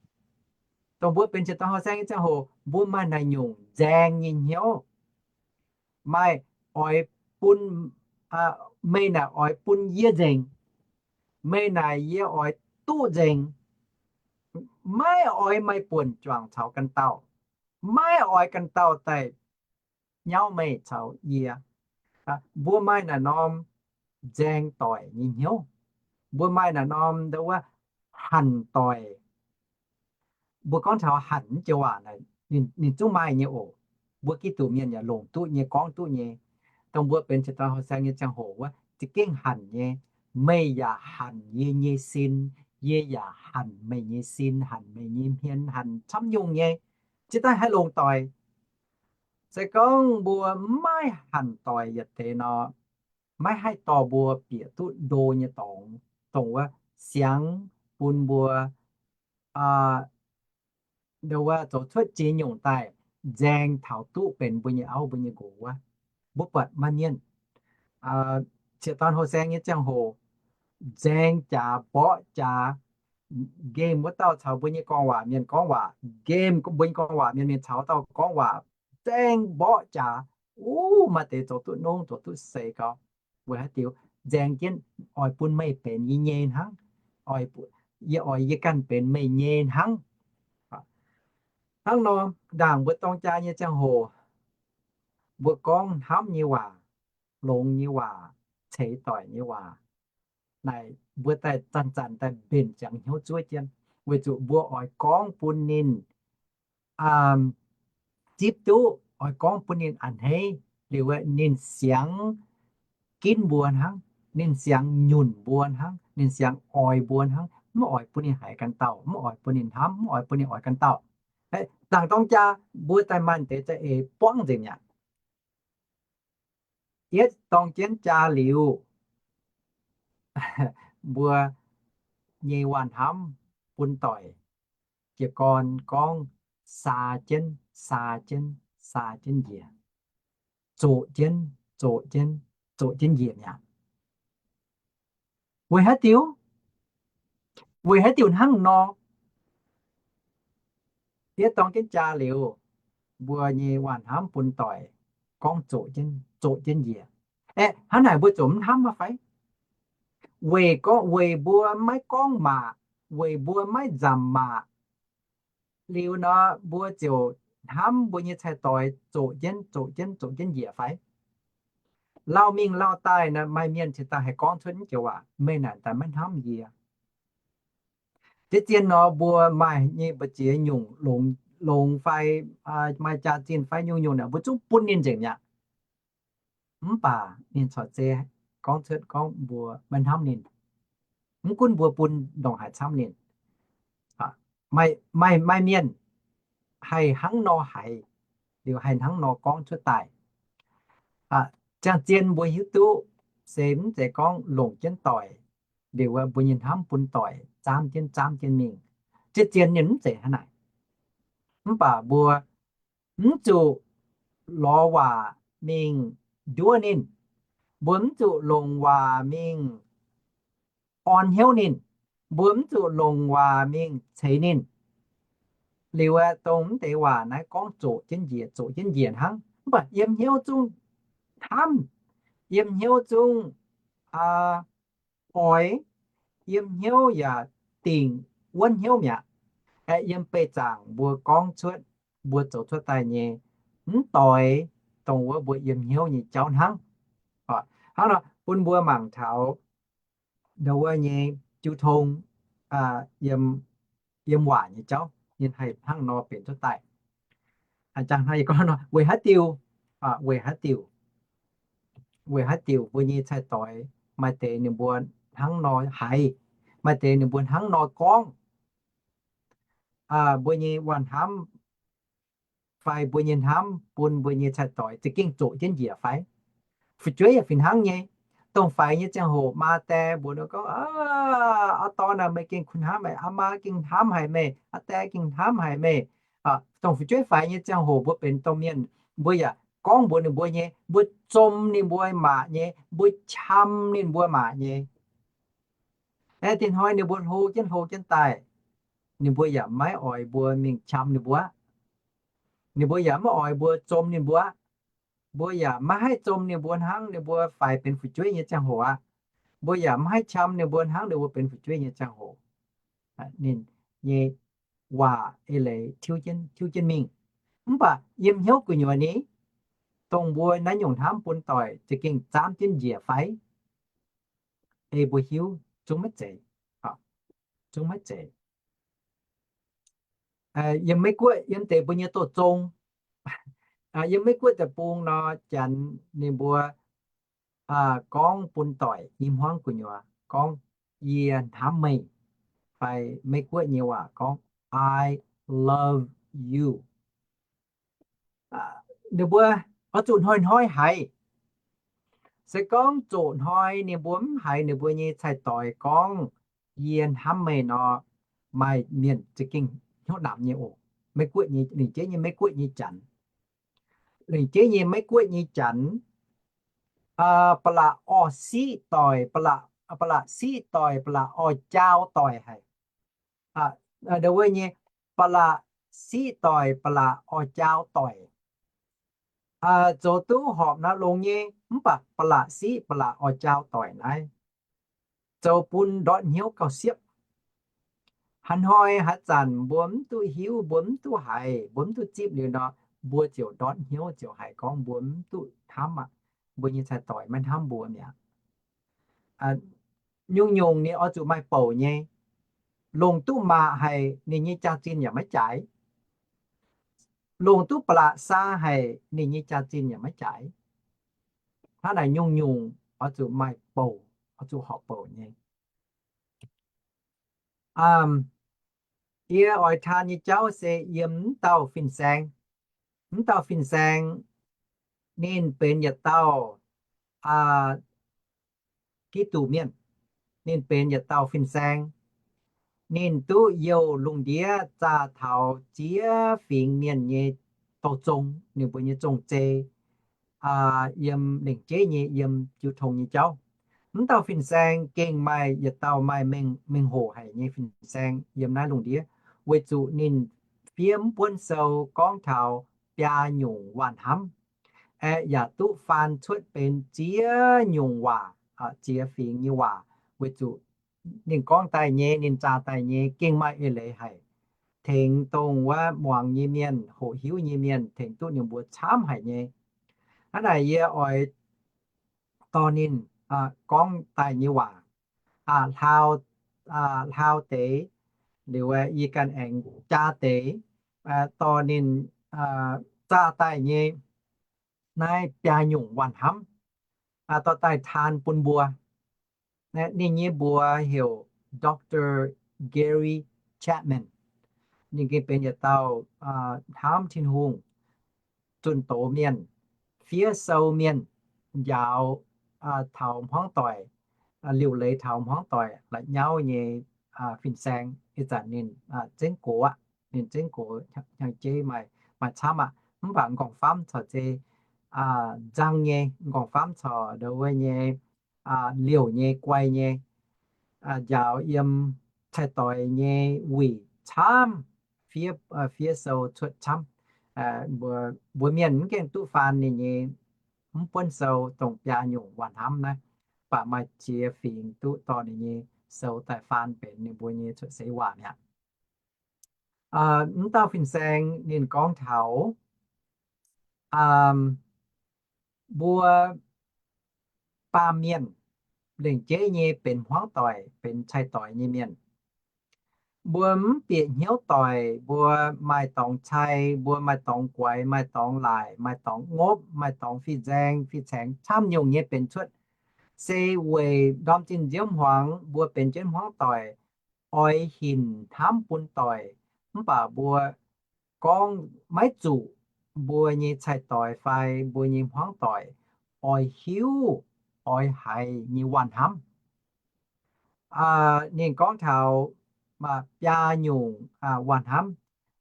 Dongh mbuo benx sieqv dorn hoh saeng nyei ziangh hoc, mbuo maaih naaic nyungc nzaeng nyei hnyouv. Maaih oix bun, meih naaic oix bun yie nzengc. Meih naaic yie oix duqv nzengc. Maiv oix meih buonc juangc caux ganh dauh. Maiv oix ganh dauh daaih nyauv meih caux yie. Mbuo maaih naaic norm nzaeng doic nyei hnyouv. Mbuo maaih naaic norm ndau wuov hanc doic. Mbuo gorngv taux hanc naaiv joux waac naaic, ninh zungv maaih nyei oc. Mbuo Giduc mienh yaac longc duqv nyei, gorngv duqv nyei. Dongh mbuo benx sieqv dorn hoh saeng nyei ziangh hoc wuov, za'gengh hanc nyei. Meih yaac hanc yie nyei sin, yie yaac hanc meih nyei sin, hanc meih nyei hmien, hanc camv nyungc nyei. Jiex daaih haih longc doic. Se gorngv mbuo maiv hanc doic yietc deix nor, maiv haih dorh mbuo bieqc duqv ndo nyei dorngx, dongh wuov siangx bun mbuo, aa, ndo wuov zoux cuotv ziex nyungc daaih nzaeng taux duqv benx mbuo nyei auv mbuo nyei nqox wuov. Mbuo buatc maaih mienh, aa, ziex dorn houh saeng nyei ziangh hoc, nzaeng jaax mborqv jaax, nqemh wuov dauh caux mbuo nyei gorngv waac mienh gorngv waac, nqemh mbuo nyei gorngv waac mienh, mienh caux dauh gorngv waac, nzaeng mborqv jaax, uv, maaih deix zoux duqv nongv, zoux duqv seix gau. Weic haaix diuc? Nzaeng jienv oix bun meih benx yie nyei hnangv, oix, yie oix yie ganh benx meih nyei hnangv. Hnangv nor, ndaangc mbuo dorng jaa nyei ziangh hoc, mbuo gorngv hnamv nyei waac, longx nyei waac, ceix doic nyei waac, naaic mbuo daaih zanc-zanc daaih mbenc ziangx hnyouv zuov jienv, weic zuqc mbuo oix gorngv bun ninh, aa, zipv duqv, oix gorngv bun ninh a'hneiv, liuz ninh siangx ginv mbuo hnangv, ninh siangx nyunc mbuo hnangv, ninh siangx oix mbuo hnangv, mv oix bun ninh haiz ganh dauh, mv oix bun ninh hnamv, mv oix bun ninh oix ganh dauh. Ndaangc dorng jaa mbuo daaih maaih deix za'eix buangv nzengc mi'aqv. Yietv dorng jienv jaa liuz, mbuo nyei waac-hnamv bun doic, jiez gorn gorngv saa jienv, saa jienv, saa jienv njiec, zoqc jienv, zoqc jienv, zoqc jienv njiec mi'aqv. Weic haaix diuc? Weic haaix diuc hnangv nor? Yietv dorng jienv jaa liuz, mbuo nyei waac-hnamv bun doic gorngv zoqc jienv, zoqc jienv njiec. Aeqv, hnangv naaic mbuo ziouc mv hnamv aqv fai? Weic gorngv, weic mbuo maiv gorngv maac, weic mbuo maiv nzamc maac, liuz nor mbuo ziouc hnamv mbuo nyei cai-doix zoqc jienv, zoqc jienv, zoqc jienv njiec fai? Lauh mingh lauh daaih nor, maaih mienh cingx daaih haih gorngv cuotv naaiv joux waac, meih naaic daaih maiv hnamv yie. Deix zien nor mbuo maaih nyei mbu'ziex nyungc longx, longx fai, aa, maaih jaax-zinh fai nyungc-nyungc naaic, mbuo zungv bun ninh nzengc mi'aqv. Mv baac ninh corc zei gorngv cuotv gorngv mbuo maiv hnamv ninh. Mv gunv mbuo bun ndongc haaix camv ninh, maaih, maaih mienh haih hnangv nor haiz, liuz haih hnangv nor gorngv cuotv daaih. Ziangh zien mbuo hiuv duqv se mv zeiz gorngv longc jienv doic, liuz mbuo nyei hnamv bun doic zaamv jienv zaamv jienv mingh. Zien-zien ninh mv zeiz hnangv naaic. Mv baac mbuo mv zuqc lorz waac mingh nduov ninh. Mbuo mv zuqc longc waac mingh orn hnyouv ninh. Mbuo mv zuqc longc waac mingh ceix ninh. Liuz aeqv, dongh mv deix waac naaiv gorngv zoqc jienv njiec, zoqc jienv njiec hnangv. Mv baac yiem hnyouv zungv hnamv, yiem hnyouv zungv, aa, oix, yiem hnyouv yaac dingc wuonv hnyouv mi'aqv. Aeqv, yiem beih zaangc mbuo gorngv cuotv, mbuo zoux cuotv daaih nyei, mv doix dongh wuov mbuo yiem hnyouv nyei jauv hnangv. Hnangv nor bun mbuo mangc taux ndau wuov nyei jiu tong, yiem, yiem waac nyei jauv, ninh haih hnangv nor benx cuotv daaih. Weic haaix diuc, weic haaix diuc, weic haaix diuc mbuo nyei cai-doix maaih deix ninh mbuo hnangv nor haiz, maaih deix ninh mbuo hnangv nor gorngv, mbuo nyei waac-hnamv fai mbuo nyei hnamv bun mbuo nyei cai-doix za'gengh zoqc jienv njiec fai? Fu'jueiv yaac fih hnangv nyei. Dongh faix nyei ziangh hoc, maa die mbuox ninh gorngv, Aa, auv dorn aac, meih gengh kuh hnamv meih, aa maa gengh hnamv haic meih, aa die gengh hnamv haic meih. Dongh fu'jueiv faix nyei ziangh hoc mbuo benx domh mienh, mbuo yaac gorngv mbuox ninh mbuo nyei, mbuo zom ninh mbuo maac nyei, mbuo qam ninh mbuo maac nyei. Aeqv, dinh hnoi ninh mbuo hlo jienv hlo jienv daaih, ninh mbuo yaac maiv oix mbuo mingh qam ninh mbuo aqv. Ninh mbuo yaac maiv oix mbuo zom ninh mbuo aqv. Mbuo yaac maiv haih zom ninh mbuo hnangv ninh mbuo faix benx fu'jueiv nyei ziangh hoc aqv. Mbuo yaac maiv haih qam ninh mbuo hnangv ninh mbuo benx fu'jueiv nyei ziangh hoc. Ninh nyei waac eix leiz tiuv jienv, tiuv jienv mingh. Mv baac yiem hnyouv gu'nyuoz ni, dongh mbuo naaiv nyungc hnamv bun doic za'gengh zaamv jienv njiec fai? Ei mbuo hiuv zungv maiv zeiz, zungv maiv zeiz. Yiem Meiv Guoqv yiem deix mbuo nyei douz zong, yiem Meiv Guoqv deic-bung nor, janx ninh mbuo gorngv bun doic i hmuangv gu'nyuoz gorngv, Yie hnamv meih, fai Meiv Guoqv nyei waac gorngv, I love you. Ninh mbuo oix zuqc hnoi-hnoi haiz. Se gorngv zoqc hnoi ninh mbuo mv haiz ninh mbuo nyei cai-doix gorngv, Yie hnamv meih nor, maaih mienh za'gengh hnyouv namx nyei oc. Meiv-Guoqv nyei, lingc jeiv nyei Meiv-Guoqv nyei janx, lingc jeiv nyei Meiv-Guoqv nyei janx, ba'laqc orv siqv doic, ba'laqc siqv doic, ba'laqc orv jaau doic haic. Ndo wuov nyei, ba'laqc siqv doic, ba'laqc orv jaau doic, zoux duqv horpc naaiv longx nyei, mv baac ba'laqc siqv ba'laqc orv jaau doic naaiv zoux bun ndortv hnyouv gauh siepv. Haaix hnoi haaix zanc mbuo mv duqv hiuv, mbuo mv duqv haiz, mbuo mv duqv zipv liuz nor, mbuo ziouc ndortv hnyouv ziouc haiz gorngv mbuo mv duqv hnamv aqv. Mbuo nyei cai-doix maiv hnamv mbuo mi'aqv. Nyungc-nyungc ninh oix zuqc maaih bouc nyei. Longc duqv maac haic, ninh nyei jaax-zinh yaac maiv jaaix. Longc duqv ba'laqc saa haic, ninh nyei jaax-zinh yaac maiv jaaix. Hnangv naaic nyungc-nyungc oix zuqc maaih bouc, oix zuqc horpc bouc nyei. Yie oix taan nyei jauv se yiem mv dauh fin-saeng. Mv dauh fin-saeng ninh benx yietc dauh Giduc mienh. Ninh benx yietc dauh fin-saeng. Ninh duqv youh lungh ndiev zaah taux ziex fingx mienh nyei dorh zong, ninh mbuo nyei zong-zei, yiem lengc jeiv nyei yiem jiu tong nyei jauv. Mv dauh fin-saeng gengh maaih yietc dauh maaih mengh hoc haic nyei fin-saeng yiem naaiv lungh ndiev, weic zuqc ninh fiev mv buonv sou gorngv taux biaa nyungc waac-hnamv, aeqv, yaac duqv faan cuotv benx ziex nyungc waac, ziex fingx nyei waac, weic zuqc ninh gorngv daaih nyei, ninh zaah daaih nyei gengh maaih eix leiz haic, tengx dongh wuov muangx nyei mienh, hoqc hiuv nyei mienh, tengx duqv ninh mbuo camv haic nyei. Hnangv naaic yie oix dorh ninh gorngv daaih nyei waac, hlaau, hlaau deix, liuz yie ganh aengx jaa deix, dorh ninh zaah daaih nyei naaiv biaa nyungc waac-hnamv dorh daaih taan bun mbuo. Ninh nyei mbuox heuc Doctor Gary Chapman. Ninh gengh benx yietc dauh hnamv Tin-Hungh, zunh doz mienh, fiev sou mienh, njaaux taux hmuangv doic, liuc leiz taux hmuangv doic la'nyauv nyei fin-saeng. Ih zanc ninh zengv gox aqv. Ninh zengv gox hnyangx-jeiv maaih camv aqv. Mv baac m'nqorngv-famv corc zei nzang nyei, m'nqorngv-famv corc ndo wuov nyei, liouc nyei, guai nyei, njaaux yiem cai-doix nyei wuic camv, fiev sou cuotv camv. Mbuo mienh mv gaengh duqv faan ninh nyei mv buonv sou dongh biaa nyungc waac-hnamv naaiv, baac maaih ziex fingx duqv dorh ninh nyei sou daaih faan benx ninh mbuo nyei cuotv seix waac mi'aqv. Mv dauh fin-saeng ninh gorngv taux mbuo baamh mienh lengc jeiv nyei benx hmuangv doic, benx cai-doix nyei mienh. Mbuo mv bieqc hnyouv doic, mbuo maaih dorngx cai, mbuo maaih dorngx guaix, maaih dorngx laaic, maaih dorngx ngopv, maaih dorngx fih nzaeng fih caengx camv nyungc nyei benx cuotv, se weic ndorm zinh nziouv hmuangx mbuo benx jienv hmuangv doic, oix hinc hnamv bun doic, mv baac mbuo gorngv maiv zuqc mbuo nyei cai-doix fai mbuo nyei hmuangv doic oix hiuv, oix haiz nyei waac-hnamv. Ninh gorngv taux biaa nyungc waac-hnamv.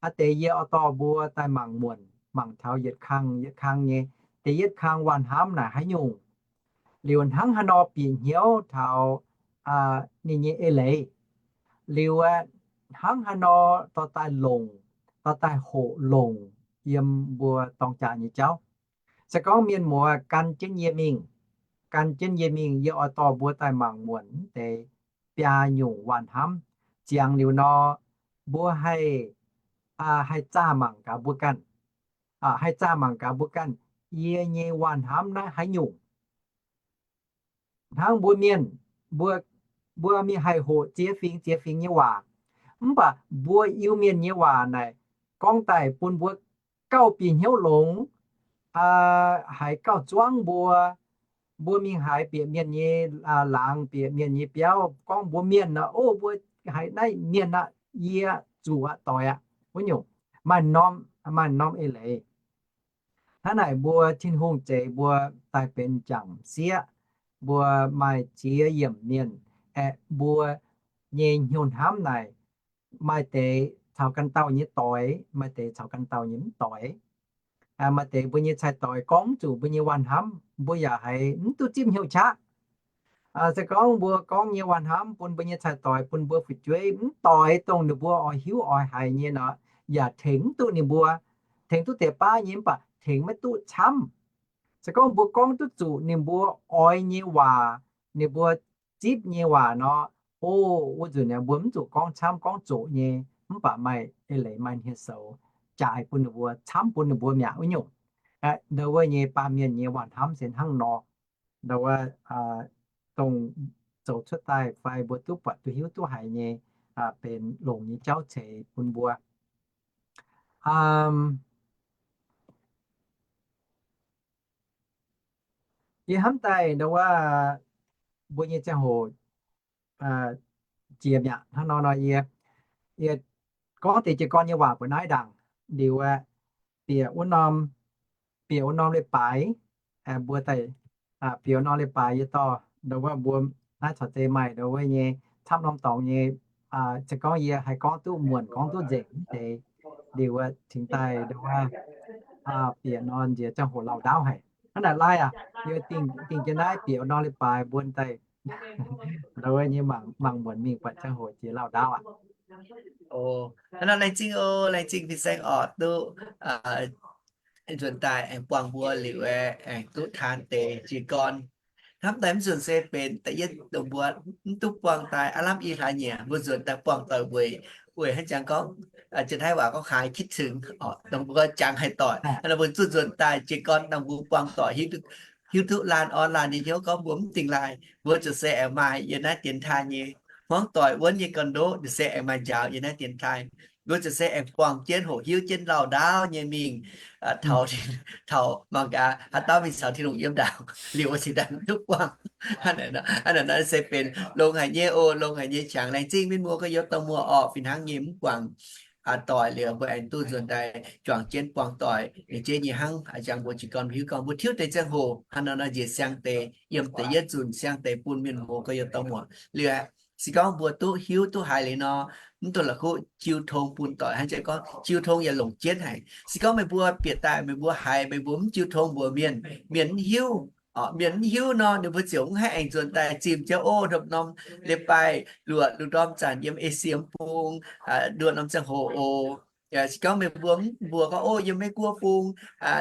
Aa deix yie oix dorh mbuo daaih mangc muonc, mangc taux yietc kang yietc kang nyei. Da'yietv kang waac-hnamv naaic haaix nyungc? Liuz hnangv haaix nor bieqc hnyouv taux ninh nyei eix leiz? Liuz hnangv haaix nor dorh daaih longc, dorh daaih hoqc longc yiem mbuo dorng jaax nyei jauv? Se gorngv mienh muoz gan jienv yie mingh, gan jienv yie mingh, yie oix dorh mbuo daaih mangc muonc mv deix biaa nyungc waac-hnamv. Ziangx liuz nor, mbuo haih, haih zaah mangc gaax mbuo ganh, haih zaah mangc gaax mbuo ganh, yie nyei waac-hnamv naaiv haaix nyungc? Hnangv mbuo mienh, mbuo, mbuo mingh haih hoqc ziex fingx ziex fingx nyei waac, mv baac mbuo Iu-Mienh nyei waac naaic gorngv daaih bun mbuo gauh bieqc hnyouv longx, haiz gauh zuangv mbuo. Mbuo mingh haiz bieqc mienh nyei laangz, bieqc mienh nyei biauv, gorngv mbuo mienh nor, o, mbuo haiz naaiv mienh aqv, yie zuqc aqv, doix aqv, wuov nyungc. Maaih norm, maaih norm eix leiz. Hnangv naaic mbuo Tin-Hungh zeix mbuo daaih benx m'jangc m'sieqv, mbuo maaih ziex yiemc mienh, aeqv, mbuo nyei hnyouv hnamv naaic, maaih deix caux ganh dauh nyei doix, maaih deix caux ganh dauh nyei mv doix. Maaih deix mbuo nyei cai-doix gorngv mv zuqc mbuo nyei waac-hnamv, mbuo yaac haiz mv duqv zipv hnyouv qaqv. Se gorngv mbuo gorngv nyei waac-hnamv bun mbuo nyei cai-doix, bun mbuo fu'jueiv mv doix, dongh ninh mbuo oix hiuv oix haiz nyei nor, yaac tengx mv duqv ninh mbuo. Tengx duqv deix baav nyei mv baac tengx maiv duqv camv. Se gorngv mbuo gorngv duqv zuqc ninh mbuo oix nyei waac, ninh mbuo zipv nyei waac nor, o, wuov nzunc mbuo mv zuqc gorngv camv, gorngv zoqc nyei, mv baac maaih eix leiz, maaih hniev-soux jaaix bun ninh mbuo, camv bun ninh mbuo mi'aqv wuov nyungc. Ndau wuov nyei baamh mienh nyei waac-hnamv se hnangv nor. Ndau wuov dongh zoux cuotv daaih fai mbuo duqv buatc duqv hiuv duqv haiz nyei, benx longx nyei jauv ceix bun mbuo. Yie hnamv daaih ndau wuov mbuo nyei ziangh hoc jiex mi'aqv. Hnangv nor nor yie, yie gorngv deix jiez gorn nyei waac mbuox naaiv ndaangc liuz aeqv, bieqc wuov norm, bieqc wuov norm leiz-baaix, mbuo daaih, bieqc wuov norm leiz-baaix yie dorh ndau wuov mbuo naaiv caux zei maaih ndau wuov nyei camv norm dorngx nyei, se gorngv yie haih gorngv duqv muonc gorngv duqv nzengc deix liuz aeqv, cingx daaih ndau wuov bieqc nor nziex ziangh hoc lauh ndaauv haic. Hnangv naaic laai aac, yie dingh jienv naaiv bieqc wuov norm leiz-baaix mbuo daaih ndau wuov nyei mangc, mangc muonc mingh buatc ziangh hoc jiex lauh ndaauv aqv. Hnangv nor laengz zingh o, laengz zingh fin-saeng orqc duqv nzuonx daaih aengx buangh mbuo liuz aeqv, aengx duqv taan deix jiez gorn. Hnamv daaih mv nzunc se benx da'yietv dongh mbuo mv duqv buangh daaih aav lamh i hlaax nyieqc, mbuo nzuonx daaih buangh doic weic, weic hnangv jangx gorngv, janx-taiv waac gorngv haiz คิดถึง orqc, dongh mbuo jangx haih doic. Hnangv nor mbuo zuqc nzuonx daaih jiez gorn dongh mbuo buangh doic hiuv duqv laanh orn laanh nyei hnyouv gorngv mbuo mv dingh laaih, mbuo ziouc se aengx maaih yiem naaiv dienx taaih nyei hmuangv doic wuonv nyei ga'ndoqv, se aengx maaih njaaux yiem naaiv dienx taaih. Mbuo ziouc se aengx buangh jienv hoqc hiuv jienv lauh ndaauv nyei mingh, taux, taux mangc gaax haaix dauh mingh caux Tin-Hungh yiem ndaangc liuz, mbuo cingx daaih mv duqv buangh. Hnangv naaic nor se benx longx haic nyei o, longx haic nyei qangx. Laengz zingh mienh muoz gorx-youz dorh muoz orqc, fih hnangv nyei mv buangh doic liuz, mbuo aengx duqv nzuonx daaih juangc jienv buangh doic. Ninh jeiv nyei hnangv a'jangx mbuo jiez gorn hiuv gorngv mbuo tiuv deix ziangh hoc hnangv nor nor njiec siang deix, yiem da'yietv nzunc siang deix bun mienh muoz gorx-youz dorh muoz liuz, se gorngv mbuo duqv hiuv duqv haiz liuz nor, mv dungx la'kuqv jiu tong bun doic. Hnangv jiex gorngv jiu tong yaac longc jienv haic. Se gorngv meih mbuo bieqc daaih meih mbuo haiz meih mbuo mv jiu tong mbuox mienh, mienh mv hiuv, mienh mv hiuv nor ninh mbuo ziouc mv haih aengx nzuonx daaih zimh jienv, o, hopv norm leiz-baaih luoqc, luoqc ndorm zanc yiem Esie bung, luoqc norm ziangh hoc oc. Se gorngv meih mbuo mv mbuox gorngv, o, yiem Meiv Guoqv bung,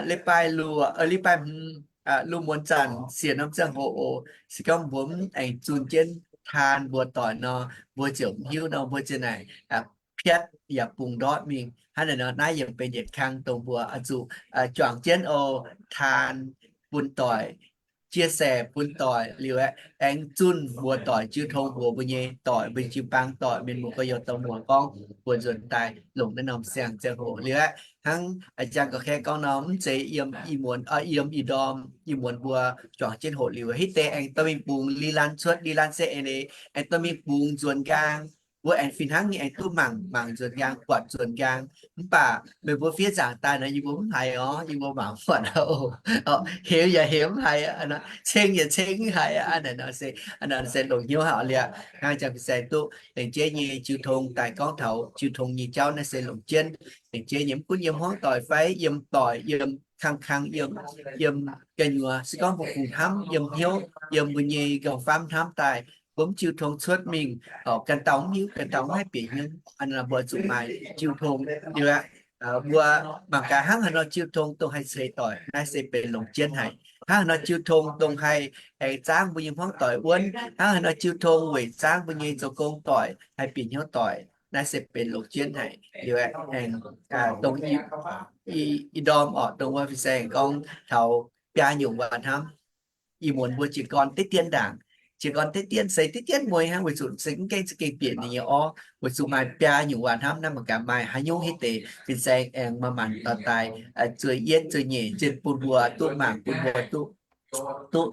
leiz-baaih luoqc, leiz-baaih hmz, luoqc muonz zanc siec norm ziangh hoc oc. Se gorngv mbuo mv aengx zunh jienv taan mbuox doic nor, mbuo ziouc mv hiuv nor, mbuo ziouc naaic piatv yaac bungx ndortv mingh. Hnangv naaic nor, naaiv yaac benx yietc kang dongh mbuo oix zuqc juangc jienv oc, taan bun doic, chia sẻ bun doic liuz aeqv, aengx zunh mbuox doic jiu tong mbuox mbuo nyei doic, mbuo jiu-baang doic, mienh muoz gorx-youz dorh muoz gorngv mbuo nzuonx daaih longc naaiv norm siang-ziangh hoc liuz aeqv, hnangv a'jang ga'kaeqv gorngv nor, mv zeiz yiem ih muonz, yiem ih ndorm, ih muonz mbuo juangc jienv hoqc liuz, hitv deix aengx dorh mingh bungx li lan cuotv, li lan se eix leiz aengx dorh mingh bungx nzuonx nqaang. Mbuo aengx fih hnangv nyei aengx duqv mangc, mangc nzuonx nqaang, buatc nzuonx nqaang. Mv baac meih mbuo fiev nzaangc daaih nor, yie mbuo mv haiz orv, yie mbuo mangc buatc oc. Hemx yaac hemx mv haiz, ceng yaac ceng mv haiz aqv. Hnangv naaic nor se, hnangv naaic nor se longc hnyouv haic liuz, hnangv jang fin-saeng duqv lengc jeiv nyei jiu tong daaih gorngv taux jiu tong nyei jauv naaiv se longc jienv lengc jeiv nyei, mv gunv yiem hmuangv doic fai yiem doic, yiem kang-kang, yiem, yiem gu'nyuoz, se gorngv mbuo kungx hnamv yiem hnyouv, yiem mbuo nyei nqorngv-famv hnamv daaih, mbuo mv jiu tong cuotv mingh, ganh dauh mv hiuv, ganh dauh mv haih bieqc hnyouv. Hnangv naaic nor mbuo zuqc maaih jiu tong. Liuz aqv, mbuo mangc gaax hnangv haaix nor jiu tong dongh haih ceix doic, naaiv se benx longc jienv haic. Hnangv haaix nor jiu tong dongh haih aengx zaangv mbuo nyei hmuangv doic wuonv, hnangv haaix nor jiu tong weic zaangv mbuo nyei zoux gong doic haih bieqc hnyouv doic, naaiv se benx longc jienv haic. Liuz aengx dongh ih ndorm orqc, dongh wuov fin-saeng gorngv taux biaa nyungc waac-hnamv. Ih muonz mbuo jiez gorn deix dien ndaangc, jiez gorn deix dien, seix deix dien mueiz hnangv, weic zuqc se mv gaengh za'gengh bieqc ninh nyei orv, weic zuqc maaih biaa nyungc waac-hnamv naaiv mangc gaax maaih haaix nyungc hitv deix fin-saeng aengx maaih maanc dorh daaih zueih yietv zueih nyeic jienv bun mbuo duqv mangc, bun mbuo duqv, duqv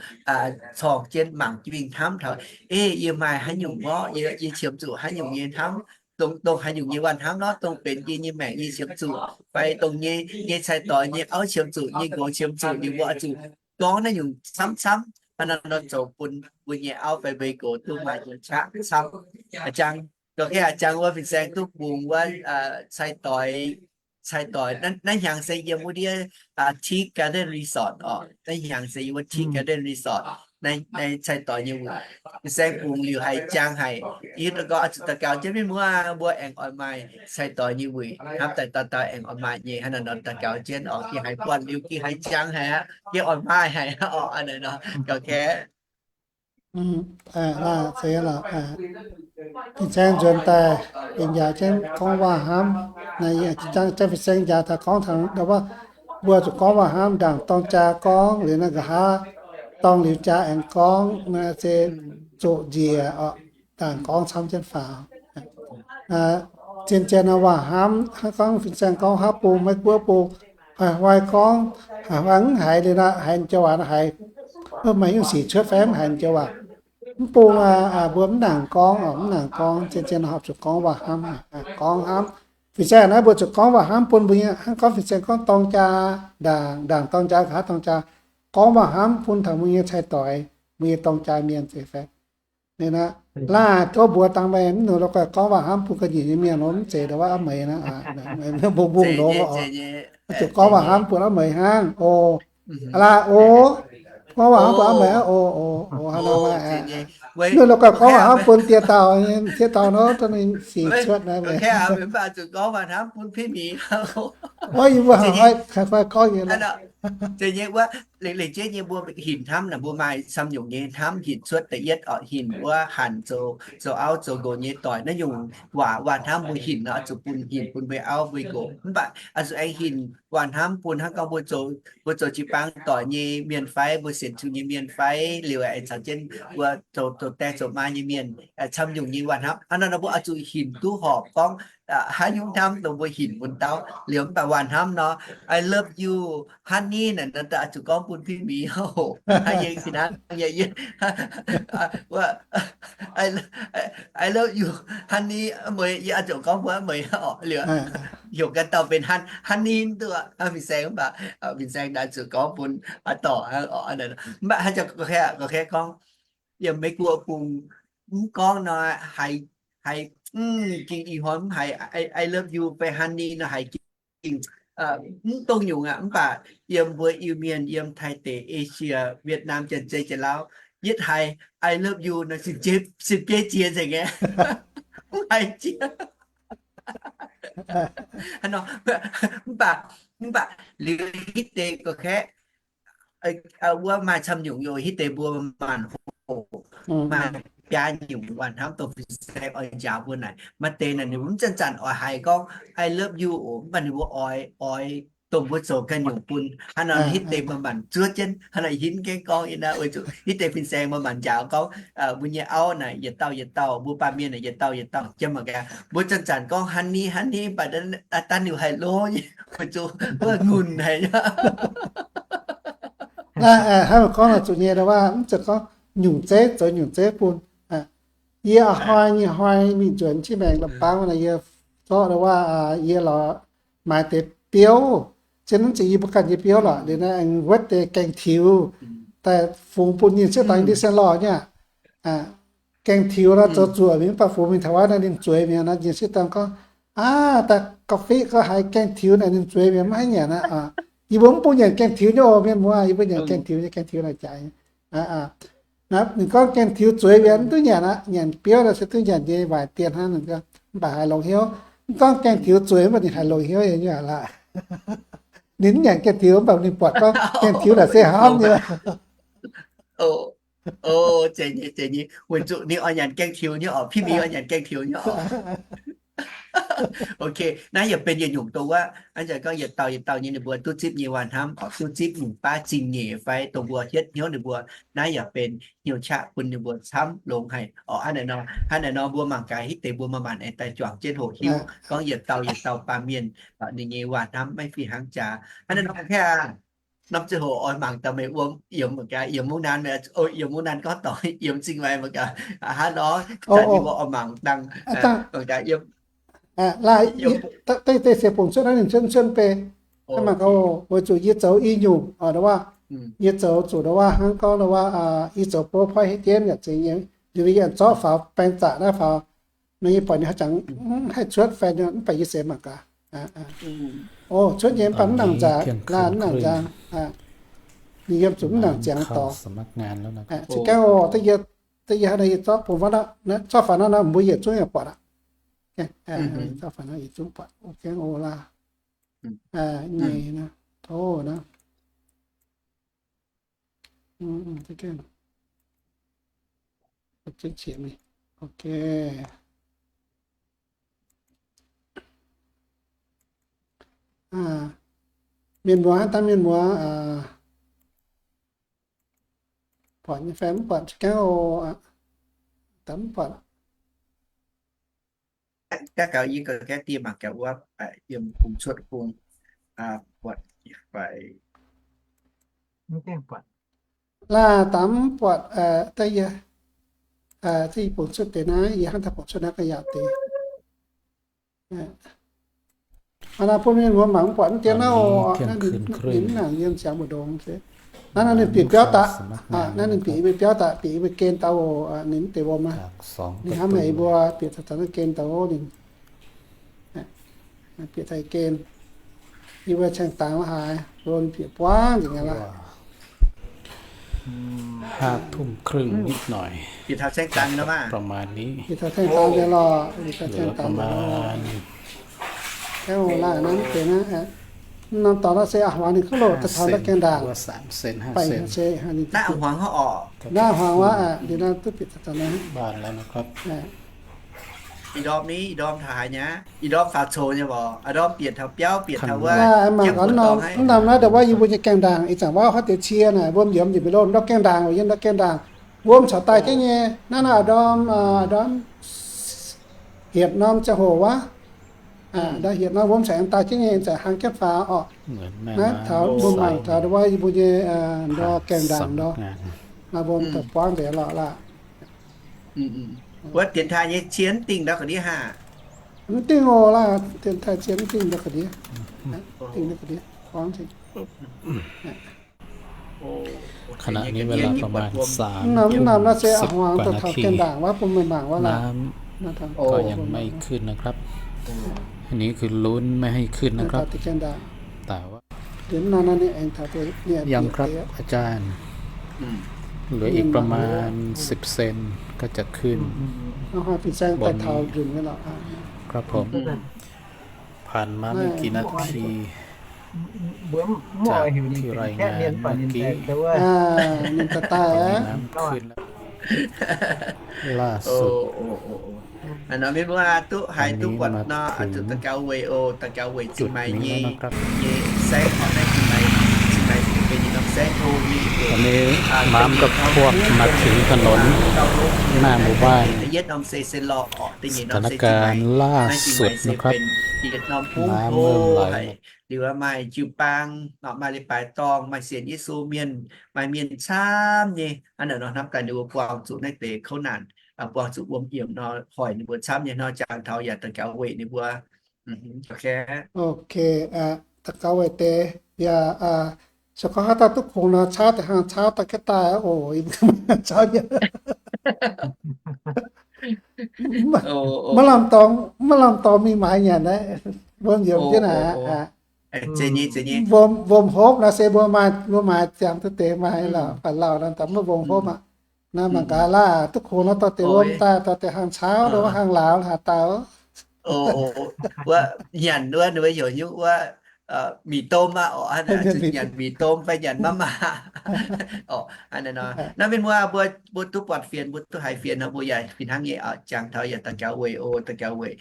corng jienv mangc jienv mingh hnamv taux, ei, yie maaih haaix nyungc orv, yie, yie qiemx zuqc haaix nyungc nyei hnamv, dongh, dongh haaix nyungc nyei waac-hnamv nor, dongh benx yie nyei maengc yie qiemx zuqc, fai dongh nyei, nyei cai-doix nyei auv qiemx zuqc, nyei nqox qiemx zuqc, ninh mbuo oix zuqc gorngv naaiv nyungc camv-camv, hnangv naaiv nor zoux bun mbuo nyei auv fai mbuo nyei gox duqv maaih hnyouv qaqv camv. A'jang, ga'kei a'jang wuov fin-saeng duqv bungx wuov cai-doix, cai-doix naaiv hnyangx se yiem wuov ndiev Tea Garden Resort oc. Naaiv hnyangx se yiem wuov Tea Garden Resort naaiv cai-doix nyei wuic. Fin-saeng bungx liuz haiz jangx haic, hiuv duqv gorngv oix zuqc daux gaux jienv mienh muoz mbuo aengx oix maaih cai-doix nyei wuic hnamv daaih dauh dauh aengx oix maaih nyei. Hnangv naaiv nor daux gaux jienv oc, gengh haiz buatc liuz gengh haiz jangx haic aqv, gengh oix maaih haic aqv oc. Hnangv naaiv nor ga'kei fin-saeng nzuonx daaih, yie njaaux jienv gorngv waac-hnamv. Naaiv yie jangx fin-saeng njaaux taux gorngv taux mbuo zuqc gorngv waac-hnamv, ndaangc dorng jaa gorngv liuz naaiv nqa'haav dorng liuz jaa aengx gorngv, naaiv se zoqc njiec oc, ndaangc gorngv camv jienv faaux. Zien-zien nor waac-hnamv hnangv gorngv fin-saeng gorngv haav bung maiv guoqv bung, haiz hnoi gorngv, haiz hnoi mv haiz liuz naaiv haiz jauv waac naaiv haiz, maaih nyungc sic cuotv fai mv haiz jauv waac. Mv bung mbuo mv nangc gorngv, mv nangc gorngv, zien-zien nor horpc zuqc gorngv waac-hnamv, gorngv hnamv. Fin-saeng naaiv mbuo zuqc gorngv waac-hnamv bun mbuo nyei, hnangv gorngv fin-saeng gorngv dorng jaa, ndaangc, ndaangc dorng jaa, nqa'haav dorng jaa, gorngv waac-hnamv bun taux mbuo nyei cai-doix, mbuo nyei dorng jaa mienh zeiz fai. Ninh aqv, laaic tov mbuox dangh meih mv nungx la'guaih gorngv waac-hnamv bun ga'nyiec nyei mienh nor mv zeiz ndongc wuov auv meix aqv. Mbuo mbungh longx oc. Zuqc gorngv waac-hnamv bun auv meix hnangv oc. Laaic oc, gorngv waac-hnamv bun auv meix aqv oc. Mv nungx la'guaih gorngv waac-hnamv bun dieh dauh, dieh dauh nor, ninh sic cuotv naaiv. Yie mbuo haiz fai gorngv nyei. Lengc jeiv nyei mbuo hinc hnamv naaic, mbuo maaih camv nyungc nyei hnamv hinc cuotv. Da'yietv oc, hinc wuov hanc zoux auv zoux nqox nyei doic, naaiv nyungc waac, waac-hnamv mbuo hinc nor, zuqc bun hinc bun mbuo auv mbuo nqox. Mv baac oix zuqc aengx hinc waac-hnamv bun hnangv gorngv mbuo zoux, mbuo zoux jiu-baang doic nyei mienh fai, mbuo sienx Tin-Hungh nyei mienh fai, liuz aengx caux jienv mbuo zoux, zoux die zoux maa nyei mienh, camv nyungc nyei waac-hnamv. Hnangv nor nor mbuo oix zuqc hinc duqv horpc gorngv haaix nyungc hnamv dongh mbuo hinc bun dauh liuz. Mv baac waac-hnamv nor, I love you, honey naaic nor, da'oix zuqc gorngv bun Bieqv Mingh oc. Hnangv yie, I love you, honey, meix, yie oix zuqc gorngv bun meix oc liuz, heuc ganh dauh benx honey duqv. Fin-saeng mv baac, fin-saeng da'oix zuqc gorngv bun a'dorc. Mv baac haaix zanc gorngv, gorngv yiem Meiv Guoqv bung mv gorngv nor, haiz, haiz, ging ih hnoi mv haiz I love you fai honey nor haiz ging mv dongh nyungc aqv. Mv baac yiem mbuo Iu-Mienh, yiem Taiv deic, Asia, Vietnam, Janx-Zei, Janx-Lauv, yietv haiz I love you nor, sin bieiv jiex nzengc aqv. Mv haiz jiex. Mv baac, mv baac liuz hitv deix gorqv-kaeqv wuov maaih camv nyungc yoc, hitv deix mbuo maanc hoc maaih biaa nyungc waac-hnamv dongh fin-saeng oix njaaux mbuo naaic. Maaih deix naaic ninh mbuo mv zanc-zanc oix haiz gorngv I love you oc, mv baac ninh mbuo oix, oix dongh mbuo zoux ganh nyungc bun. Hnangv nor hitv deix maaih maanc zuov jienv, hnangv nor hitv gaengh gorngv yie naaiv, weic zuqc hitv deix fin-saeng maaih maanc njaaux gorngv mbuo nyei auv naaic yietc dauh yietc dauh, mbuo baamh mienh naaic yietc dauh yietc dauh jiem mangc gaax. Mbuo zanc-zanc gorngv honey, honey, mv baac daaih liuz haiz lo nyei, weic zuqc wuov ngunc haic. Hnangv gorngv nor zuqc nyei waac, mv zeiz gorngv nyungc zeiv zoux nyungc zeiv bun. Yie a'hnoi nyei hnoi mingh nzuonx qiex maengx la'bangv naaic, yie zorqv waac, yie lorz maaiz deix biouv, zien mv zeiz yie mbuo ganh nyei biouv lorqc, liuz naaiv aengx wuotv deix gaeng tiux daaih fungx bun ninh sieqv dorngx, yie ndie sien lorh nyei aqv. Gaeng tiux nor zoux zuoqc mingh, mv baac fungx mingh taux wuov naaic ninh zueiz mingh nor, ninh sieqv dorngx gorngv, aav, daaih ga'fei gorngv haiz gaeng tiux naaic ninh zueiz mingh maiv haih nyanc aqv. Yie mbuo mv bun nyanc gaeng tiux nyei oc, mienh muoz, yie mbuo nyanc gaeng tiux nyei, gaeng tiux naaic jaaix. Ninh gorngv gaeng tiux zueiz mienh mv duqv nyanc aqv, nyanc biouv nor se duqv nyanc nyei, waaic dien hnangv. Mv baac haiz longx hnyouv. Mv gorngv gaeng tiux zueiz, mv baac ninh haiz longx hnyouv nyei aqv lorqc. Ninh mv nyanc gaeng tiux, mv baac ninh buatc gorngv gaeng tiux naaic se hnamv nyei. O, zeiz nyei, zeiz nyei. Weic zuqc ninh oix nyanc gaeng tiux nyei oc. Pitv Mingh oix nyanc gaeng tiux nyei oc. Ok, naaiv yaac benx yietc nyungc dongh wuov, hnangv zanc gorngv yietc dauh yietc dauh nyei ninh mbuo duqv zipv nyei waac-hnamv, duqv zipv nyungc baav zingh nyeic fai dongh mbuo hietv hnyouv ninh mbuo. Naaiv yaac benx hnyouv qaqv bun ninh mbuo camv longx haic oc. Hnangv naaic nor, hnangv naaic nor mbuo mangc gaax hitv deix mbuo maaih maanc aengx daaih juangc jienv hoqc hiuv gorngv yietc dauh yietc dauh baamh mienh ninh nyei waac-hnamv maiv fih hnangv jaax. Hnangv naaiv nor, norm ziangh hoc oix mangc daaih meih wuom yiemx mangc gaax, yiemx mungv naan, yiemx mungv naan gorngv dorngx, yiemx zingh waaic mangc gaax. Hnangv nor, zanc yie mbuo oix mangc dangh, mangc gaax yiem, deix se bungx cuotv naaiv ninh cuotv cuotv bei. Mangc gaax, weic zuqc yie zoux i nyungc, waac, Yie zoux zuqc ndau wuov hnangv gorngv ndau wuov, yie zoux bov poi hei jienv yaac zeiz yie, yie zorqv faaux baeng zaqc naaiv faaux, nor yie buatc ninh haaix zanc mv haih cuotv fan, mv baac yie seix mangc gaax. O, cuotv nyei mv baac mv nangc nzangc, laanh mv nangc nzangc. Ninh yiem zuqc mv nangc ziangx dorngx. Za'gengh oc, da'yietv haaix nor yie zorqv bun wuov, zorqv faaux naaiv nor mbuo yietc zungv yaac buatc aqv. Zorqv faaux naaiv yietc zungv buatc. Gengh oc laanh. Nyei naaiv, tov naaiv. Ok. Mienh muoz, dangh mienh muoz, buatc nyei fai mv buatc, gengh oc, dangh mv buatc. Gaax gaux yie ga'gaeqv dieh mangc gaax wuov, yiem bung cuotv bung, buatc fai mv gaengh buatc. Laanh daaih mv buatc, da'yietv, da'yietv bung cuotv deix naaiv, yie hnangv daaih bung cuotv naaiv ga'yaauc deix. Aa, naaiv bun mienh muoz mangc mv buatc mv dien naaiv oc, naaiv ninh mv nangc yiem ziangx mbu'ndongx se. Naaiv ninh bieqc biauv daaih, naaiv ninh bieqc yie mbuo biauv daaih, bieqc yie mbuo gen daaih oc, ninh mv deix wuom aqv. Ninh hnamv meih mbuo bieqc taux naaiv gen daaih oc, ninh bieqc taux gen. Yie mbuo caeng dangx haaix, mbuo bieqc buangv nzengc aqv laaix. ห้าทุ่มครึ่งนิดหน่อย นะครับ ประมาณนี้ เหลือประมาณ แค่โอล่านั้นเป็นนะฮะ นำต่อแล้วเซอาหวังนี่เขาโหลดจะทำแล้วแกงด่าง ว่าสามเซนห้าเซน naaiv huangx wuov, บานแล้วนะครับ Ih ndorm ni, ih ndorm taux haaix nyei? Ih ndorm faaux coux nyei mborqc, ih ndorm bieqc taux biauv, bieqc taux wuov. Mv nangc naaiv, ndau wuov yie mbuo nyei gaengh ndaangc, ih zanc wuov haaix deix cie naaic, wuom yiemx njiec mingh lomh ndorm gaengh ndaangc, yiem ndorm gaengh ndaangc, wuom caux daaih jienv nyei. Naaiv nor ndorm, ndorm hietc norm ziangh hoc wuov, ndorm hietc norm wuom caux aengx daaih jienv nyei, zanc hlang jienv faaux orqc. Naaiv taux mbuo mangc taux ndau wuov yie mbuo nyei ndorm gaengh ndaangc ndorm, maaih wuom daaih buangv mbenc lorqc laah. Wuov dienx taaih nyei cie mv dingh ndau ga'ndiev haah? Mv dingh oc laah, dienx taaih cie mv dingh ndau ga'ndiev. Dingh ndau ga'ndiev, buangv zingh. ขณะนี้เวลาประมาณสามทุ่มสิบกว่านาที น้ำก็ยังไม่ขึ้นนะครับ อันนี้คือลุ้นไม่ให้ขึ้นนะครับ แต่ว่า ยังครับอาจารย์ เหลืออีกประมาณสิบเซนก็จะขึ้นบนนี้ครับผม ผ่านมาไม่กี่นาที จากที่รายงานเมื่อกี้ ตอนนี้น้ำขึ้นแล้ว ล่าสุด Aa, ninh daaih daaih aqv. Aa, nor mienh muoz duqv haiz duqv buatc nor, zuqc daux gaux weic oc, daux gaux weic cingx maaih nyei, nyei saengv oc, naaiv cingx maaih, cingx maaih benx nyei norm saengv hlo nyei. ตอนนี้น้ำก็ท่วมมาถึงถนนหน้าหมู่บ้าน yietv norm se se lorh oc, da'nyeic norm se cingx maaih, naaiv cingx maaih se benx yietv norm bungv hlo haic. Liuz maaih jiu-baang, maaih leiz-baaix dorngh, maaih sienx Yesu mienh, maaih mienh camv nyei. Hnangv naaic nor hnamv gaax ninh mbuo buangh zuqc naaiv deix kouv naanc, buangh zuqc wuom yiemc nor, hoic ninh mbuo camv nyei nor, jangx taux yaac daux gaux weic ninh mbuo. Ok, daux gaux weic deix yaac, se gorngv haaix dauh duqv kungx nor, caauv deix hnangv caauv daaih jienv daaih oc. Caauv nyei, maiv lamh dorngx, maiv lamh dorngx mingh maaiz nyanc naaiv, wuom yiemc jienv naaic. Wuom, wuom hopv nor se mbuo maaih, mbuo maaih ziangx duqv deix maaih lorqc, faix lauh nor daaih maiv wuom hopv aqv. Naaiv mangc gaax laah, duqv kungx nor dorh deix wuom daaih, dorh deix hnangv caauv, dorh hnangv lauz haaix dauh. Wuov nyanc wuov ninh mbuo heuc nyungc wuov, mì tôm aqv oc, nyanc mì tôm fai nyanc mama oc. Naaiv mienh muoz mbuo, mbuo duqv buatc fienx, mbuo duqv haiz fienx nor, mbuo yaac fih hnangv nyei oc, jangx taux yaac daux gaux weic oc, daux gaux weic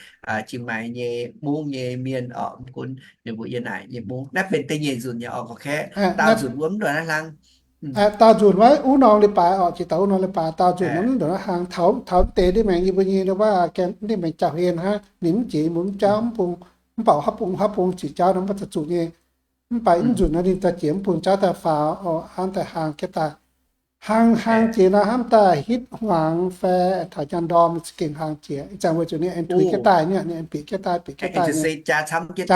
cingx maaih nyei mungv nyei mienh oc, mv gunv ninh mbuo yiem naaic nyei mungv. Naaiv benx da'nyeic nzunc nyei oc, gorqv-kaeqv daauh nzunc wuov mv ndongc naaiv hlang. Daauh nzunc wuov wuov norm leiz-baaix oc, jiex daaih wuov norm leiz-baaix daauh nzunc wuov mv ndongc naaiv hlang. Taux, taux mv deix ndiev maengx yie mbuo nyei wuov, ndiev maengx jauv-hlen hnangv, ninh mv jiex mbuo mv jauv mv bung, mv baac haaix bung haaix bung ziqc jauv nor mv baac zuqc nyei. Mv baac mv nzunc nor ninh daaih jiex mv bung jauv daaih faaux oc, hnangv daaih hlang jienv daaih, hlang hlang jiex nor hnamv daaih hitv hmuangx fai taux jaa-ndorm za'gengh hlang jiex. Ih zanc weic zuqc ninh aengx tuix jienv daaih nyei, ninh aengx bieqc jienv daaih, bieqc jienv daaih nyei, jaa camv jienv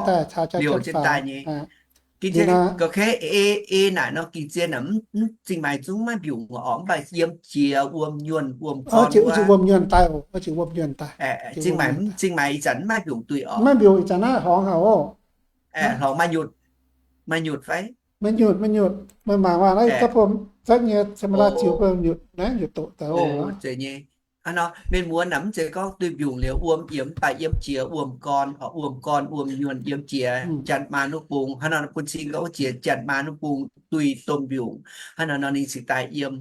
daaih, caa jaa jienv faaux. Ga'kaiv ei naaic nor, gingh zien naaic, zingh maaiz zungv maiv mbiungc oc, mv baac yiem jiex wuom nyuonh wuom gorn wuov, wuom nyuonh daaih oc, wuom nyuonh daaih. Zingh maaiz, zingh maaiz ih zanc maiv mbiungc duih oc. Maiv mbiungc ih zanc naaiv horngz haic oc. Horngz maaih nyutc, maaih nyutc fai? Maaih nyutc, maaih nyutc. Meih mangc waac naaiv, da'buo zatv nyei camera ziux bun nyutc naaiv, nyutc doqc daaih oc. Mienh muoz naaic mv zeiz gorngv duih mbiungc liuz wuom yiemx, mv baac yiem jiex wuom gorn, wuom gorn wuom nyuonh yiem jiex janx maa nuv bung. Hnangv nor bun cing gorngv jiex janx maa nuv bung duih domh mbiungc. Hnangv nor nor ninh cingx daaih yiem,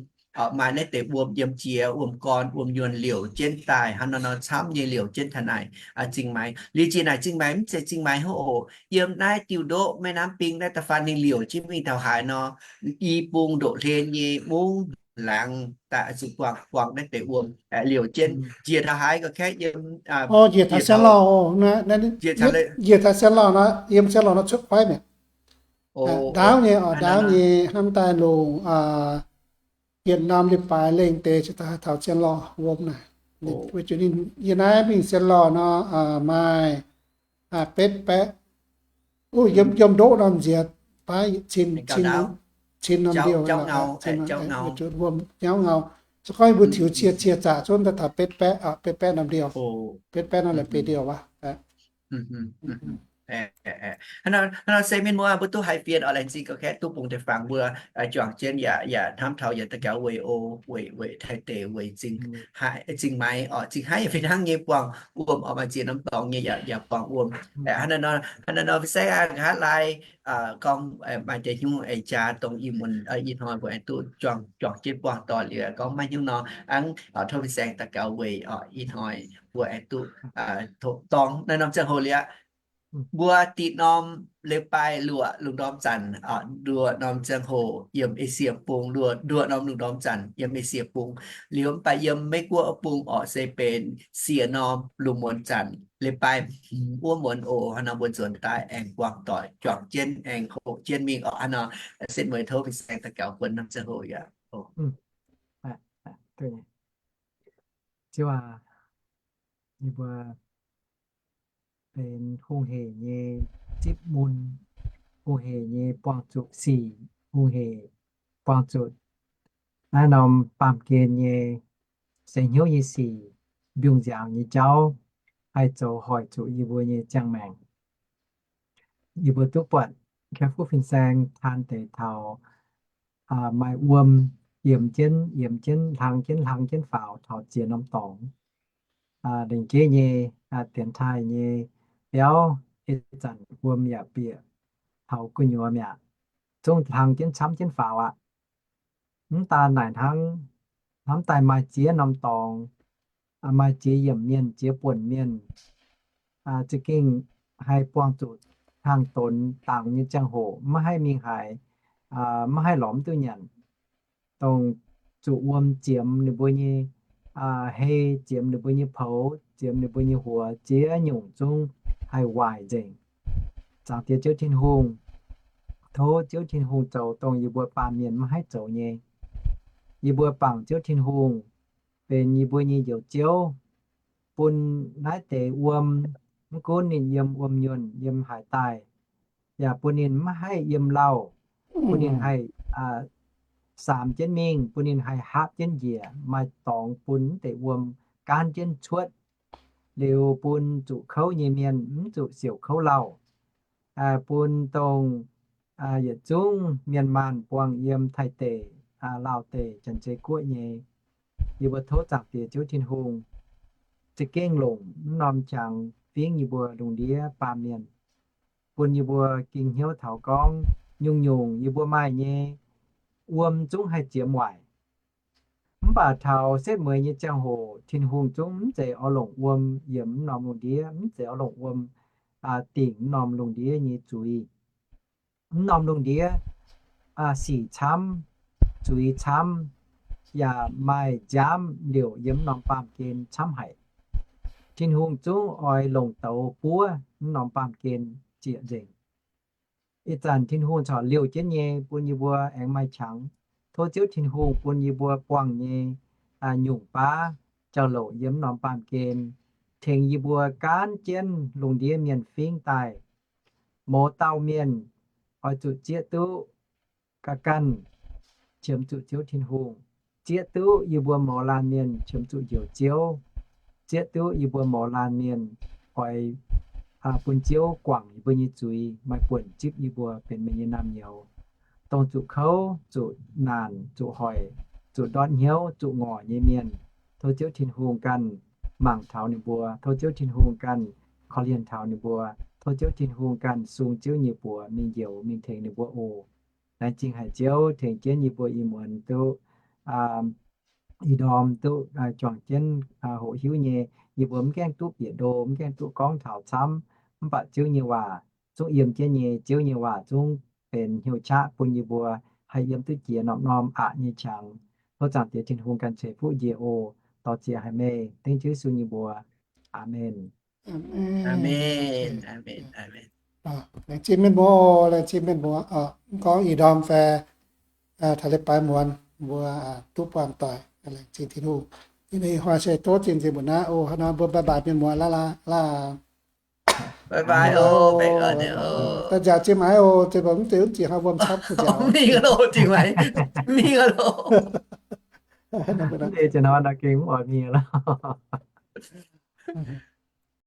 maaih naaiv deix wuom yiem jiex wuom gorn wuom nyuonh liouc jienv daaih. Hnangv nor nor camv nyei liouc jienv taux naaic zingh maaiz. Liuz jiex naaic zingh maaiz mv zeiz zingh maaiz hov oc. Yiem naaiv diuh ndoqv แม่น้ำปิง naaiv da'faanh ninh liouc jienv mingh taux haaix nor, i bung ndoqv hlen nyei mungv laangz daaih zuqc buangh, buangh naaiv deix wuom liouc jienv njiec taux haaix ga'kaiv yiem, njiec taux Sienx Lauh, njiec taux Sienx Lauh nor, yiem Sienx Lauh nor cuotv fai mi'aqv. Ndaauv nyei oc, ndaauv nyei hnamv daaih longc Yietc norm leiz-baaix lengh deix cingx daaih taux Sienx Lauh wuom naaic. Weic zuqc ninh yiem naaiv mingh Sienx Lauh nor maaih betv baeqv, yiem ndoqv norm nziex baav cin, cin norm ndiouh, wuom nyauv ngau. Se gorngv mbuo tiux cie cie zaqc zunv daaih taux betv baeqv, betv baeqv norm ndiouh, betv baeqv nor la'bieiv ndiouh wuov. Hnangv nor se mienh muoz, mbuo duqv haiz fienx oc, laengz zingh ga'kaiv duqv bungx deix fangx mbuo juangc jienv yaac hnamv taux yaac daux gaux weic o, weic, weic Taiv deic weic zingh, zingh maaiz oc, zingh haiv fih hnangv nyei buangh wuom oc, maaih ziex norm dorngx nyei yaac buangh wuom. Hnangv nor, hnangv nor fih saengv aqv, nqa'haav laai gorngv maaih deix hnyouv eix jaax dongh ih muonz ih hnoi mbuo aengx duqv juangc jienv buangh doic liuz gorngv maiv hnyouv nor, aengx tov fih saengx daux gaux weic oc, ih hnoi mbuo aengx duqv tongx naaiv norm ziangh hoc liuz aqv. Mbuo da'nyeic norm leiz-baaix luoqc lungh ndorm zanc, nduoqc norm ziangh hoc yiem Esie bung, nduoqc norm lungh ndorm zanc yiem Esie bung. Liuz mv baac yiem Meiv Guoqv bung oc se benx siec norm lungh muonz zanc, leiz-baaix hmz wuov muonz oc. Hnangv nor mbuo nzuonx daaih aengx buangh doic juangc jienv aengx hoqc jienv mingh oc. Hnangv nor setv mueiz tov fih saengx daux gaux buonv norm ziangh hoc yaac Ziouv aac, yie mbuo benx hungh heic nyei zipv mun, hungh heic nyei buangh zuqc sic, hungh heic buangh zuqc naaiv norm baamh gen nyei seix hnyouv nyei sic, mbiungc nziaauc nyei jauv, haih zoux hoic zuqc yie mbuo nyei ziangh maengc. Yie mbuo duqv buatc kaeqv fuqv fin-saeng taan deix taux maaih wuom yiemx jienv, yiemx jienv, hlang jienv, hlang jienv faaux taux ziex norm dorngx. Lengc jeiv nyei dienx taaih nyei biauv, ih zanc wuom yaac bieqc taux gu'nyuoz mi'aqv, zungv hlang jienv camv jienv faaux aqv. Mv daan naaic hnangv, hnamv daaih maaih ziex norm dorngx, maaih ziex yiemc mienh, ziex buonc mienh, za'gengh haih buangh zuqc hnaangx-donx dangx nyei ziangh hoc, maiv haih mingh haaix, maiv haih lorz mv duqv nyanc, dongh zuqc wuom ziemx ninh mbuo nyei hei, ziemx ninh mbuo nyei poux, ziemx ninh mbuo nyei huox, ziex nyungc zungv haih waaic nzengc. Zaangc Diex Ziouv Tin-Hungh, tov Ziouv Tin-Hungh zoux dongh yie mbuo baamh mienh maiv haih zoux nyei. Yie mbuo bangc Ziouv Tin-Hungh benx yie mbuo nyei Njoux Ziouv, bun naaiv deix wuom, mv gunv ninh yiem wuom nyuonh, yiem haaix daaih, yaac bun ninh maiv haih yiem lauh, bun ninh haih saamx jienv mingh, bun ninh haih haapv jienv njiec, maaih dorngx bun mv deix wuom gaanv jienv cuotv, liuz bun zuqc kouv nyei mienh mv zuqc siouc kouv lauh, bun dongh yietc zungv mienh maanh buangh yiem Taiv deic, Laauh deic, Janx-Zei Guoqv nyei. Yie mbuo tov Zaangc Diex Ziouv Tin-Hungh za'gengh longc mv norm qangx fingx yie mbuo lungh ndiev baamh mienh, bun yie mbuo ging hnyouv taux gorngv nyungc-nyungc yie mbuo maaih nyei wuom zungv haih ziemx waaic. Mv baac taux setv mueiz nyei ziangh hoc Tin-Hungh zungv mv zeiz oix longc wuom yiemx mv norm lungh ndiev, mv zeiz oix longc wuom dingc mv norm lungh ndiev nyei zuiz. Mv norm lungh ndiev sic camv, zuiz camv, yaac maaih nziaamv liouc yiem mv norm baamh gen camv haic. Tin-Hungh zungv oix longc douz buov mv norm baamh gen zieqc nzengc. Ih zanc Tin-Hungh corc liouh jienv nyei bun yie mbuo aengx maaih qangx. Tov Ziouv Tin-Hungh bun yie mbuo buangh nyei nyungc baav jauv-louc yiem mv norm baamh gen, tengx yie mbuo gaanv jienv lungh ndiev mienh fingx daaih. Mouz dauh mienh oix zuqc zieqv duqv ga'ganh qiemx zuqc Ziouv Tin-Hungh, zieqv duqv yie mbuo mouz laanh mienh qiemx zuqc njoux Ziouv, zieqv duqv yie mbuo mouz laanh mienh oix bun Ziouv guangc yie mbuo nyei zuiz, maaih buonc zipv yie mbuo benx meih nyei naamh nyouz, dongh zuqc kouv, zuqc naanc, zuqc hoic, zuqc ndortv hnyouv, zuqc ngorc nyei mienh. Tov Ziouv Tin-Hungh ganh mangc taux ninh mbuo. Tov Ziouv Tin-Hungh ganh korv-lienh taux ninh mbuo. Tov Ziouv Tin-Hungh ganh sung Ziouv nyei buoz mingh njoux mingh tengx ninh mbuo oc. Laengz zingh haic Ziouv tengx jienv yie mbuo ih muonz duqv ih ndorm duqv juangc jienv hoqc hiuv nyei. Yie mbuo mv gaengh duqv bieqc ndo, mv gaengh duqv gorngv taux camv, mv baac Ziouv nyei waac zungv yiem jienv nyei. Ziouv nyei waac zungv benx hnyouv qaqv bun yie mbuo haih yiem duqv jiex norm-norm aqc nyei qangx. Tov Zaangc Diex Tin-Hungh ganh ceix fuqv njiec oc. Dorh ziex haic meih dengv Ziouv Yesu nyei mbuox. Aamen. Laengz zingh mienh muoz, laengz zingh mienh muoz. Mv gorngv ih ndorm fai taux leiz-baaix muonz mbuo duqv buangh doic, laengz zingh Tin-Hungh. Ih hnoi se tov zingh nzengc mbuo naaiv oc. Hnangv nor mbuo bye bye mienh muoz, laav laav. Daaih nziaauc zingh maaiz oc, zinh mbuo mv deix mv zingh hnangv wuom camv kuh nziaauc. Mv deix zinh hnoi nor gengh mv oix mingh lorqc.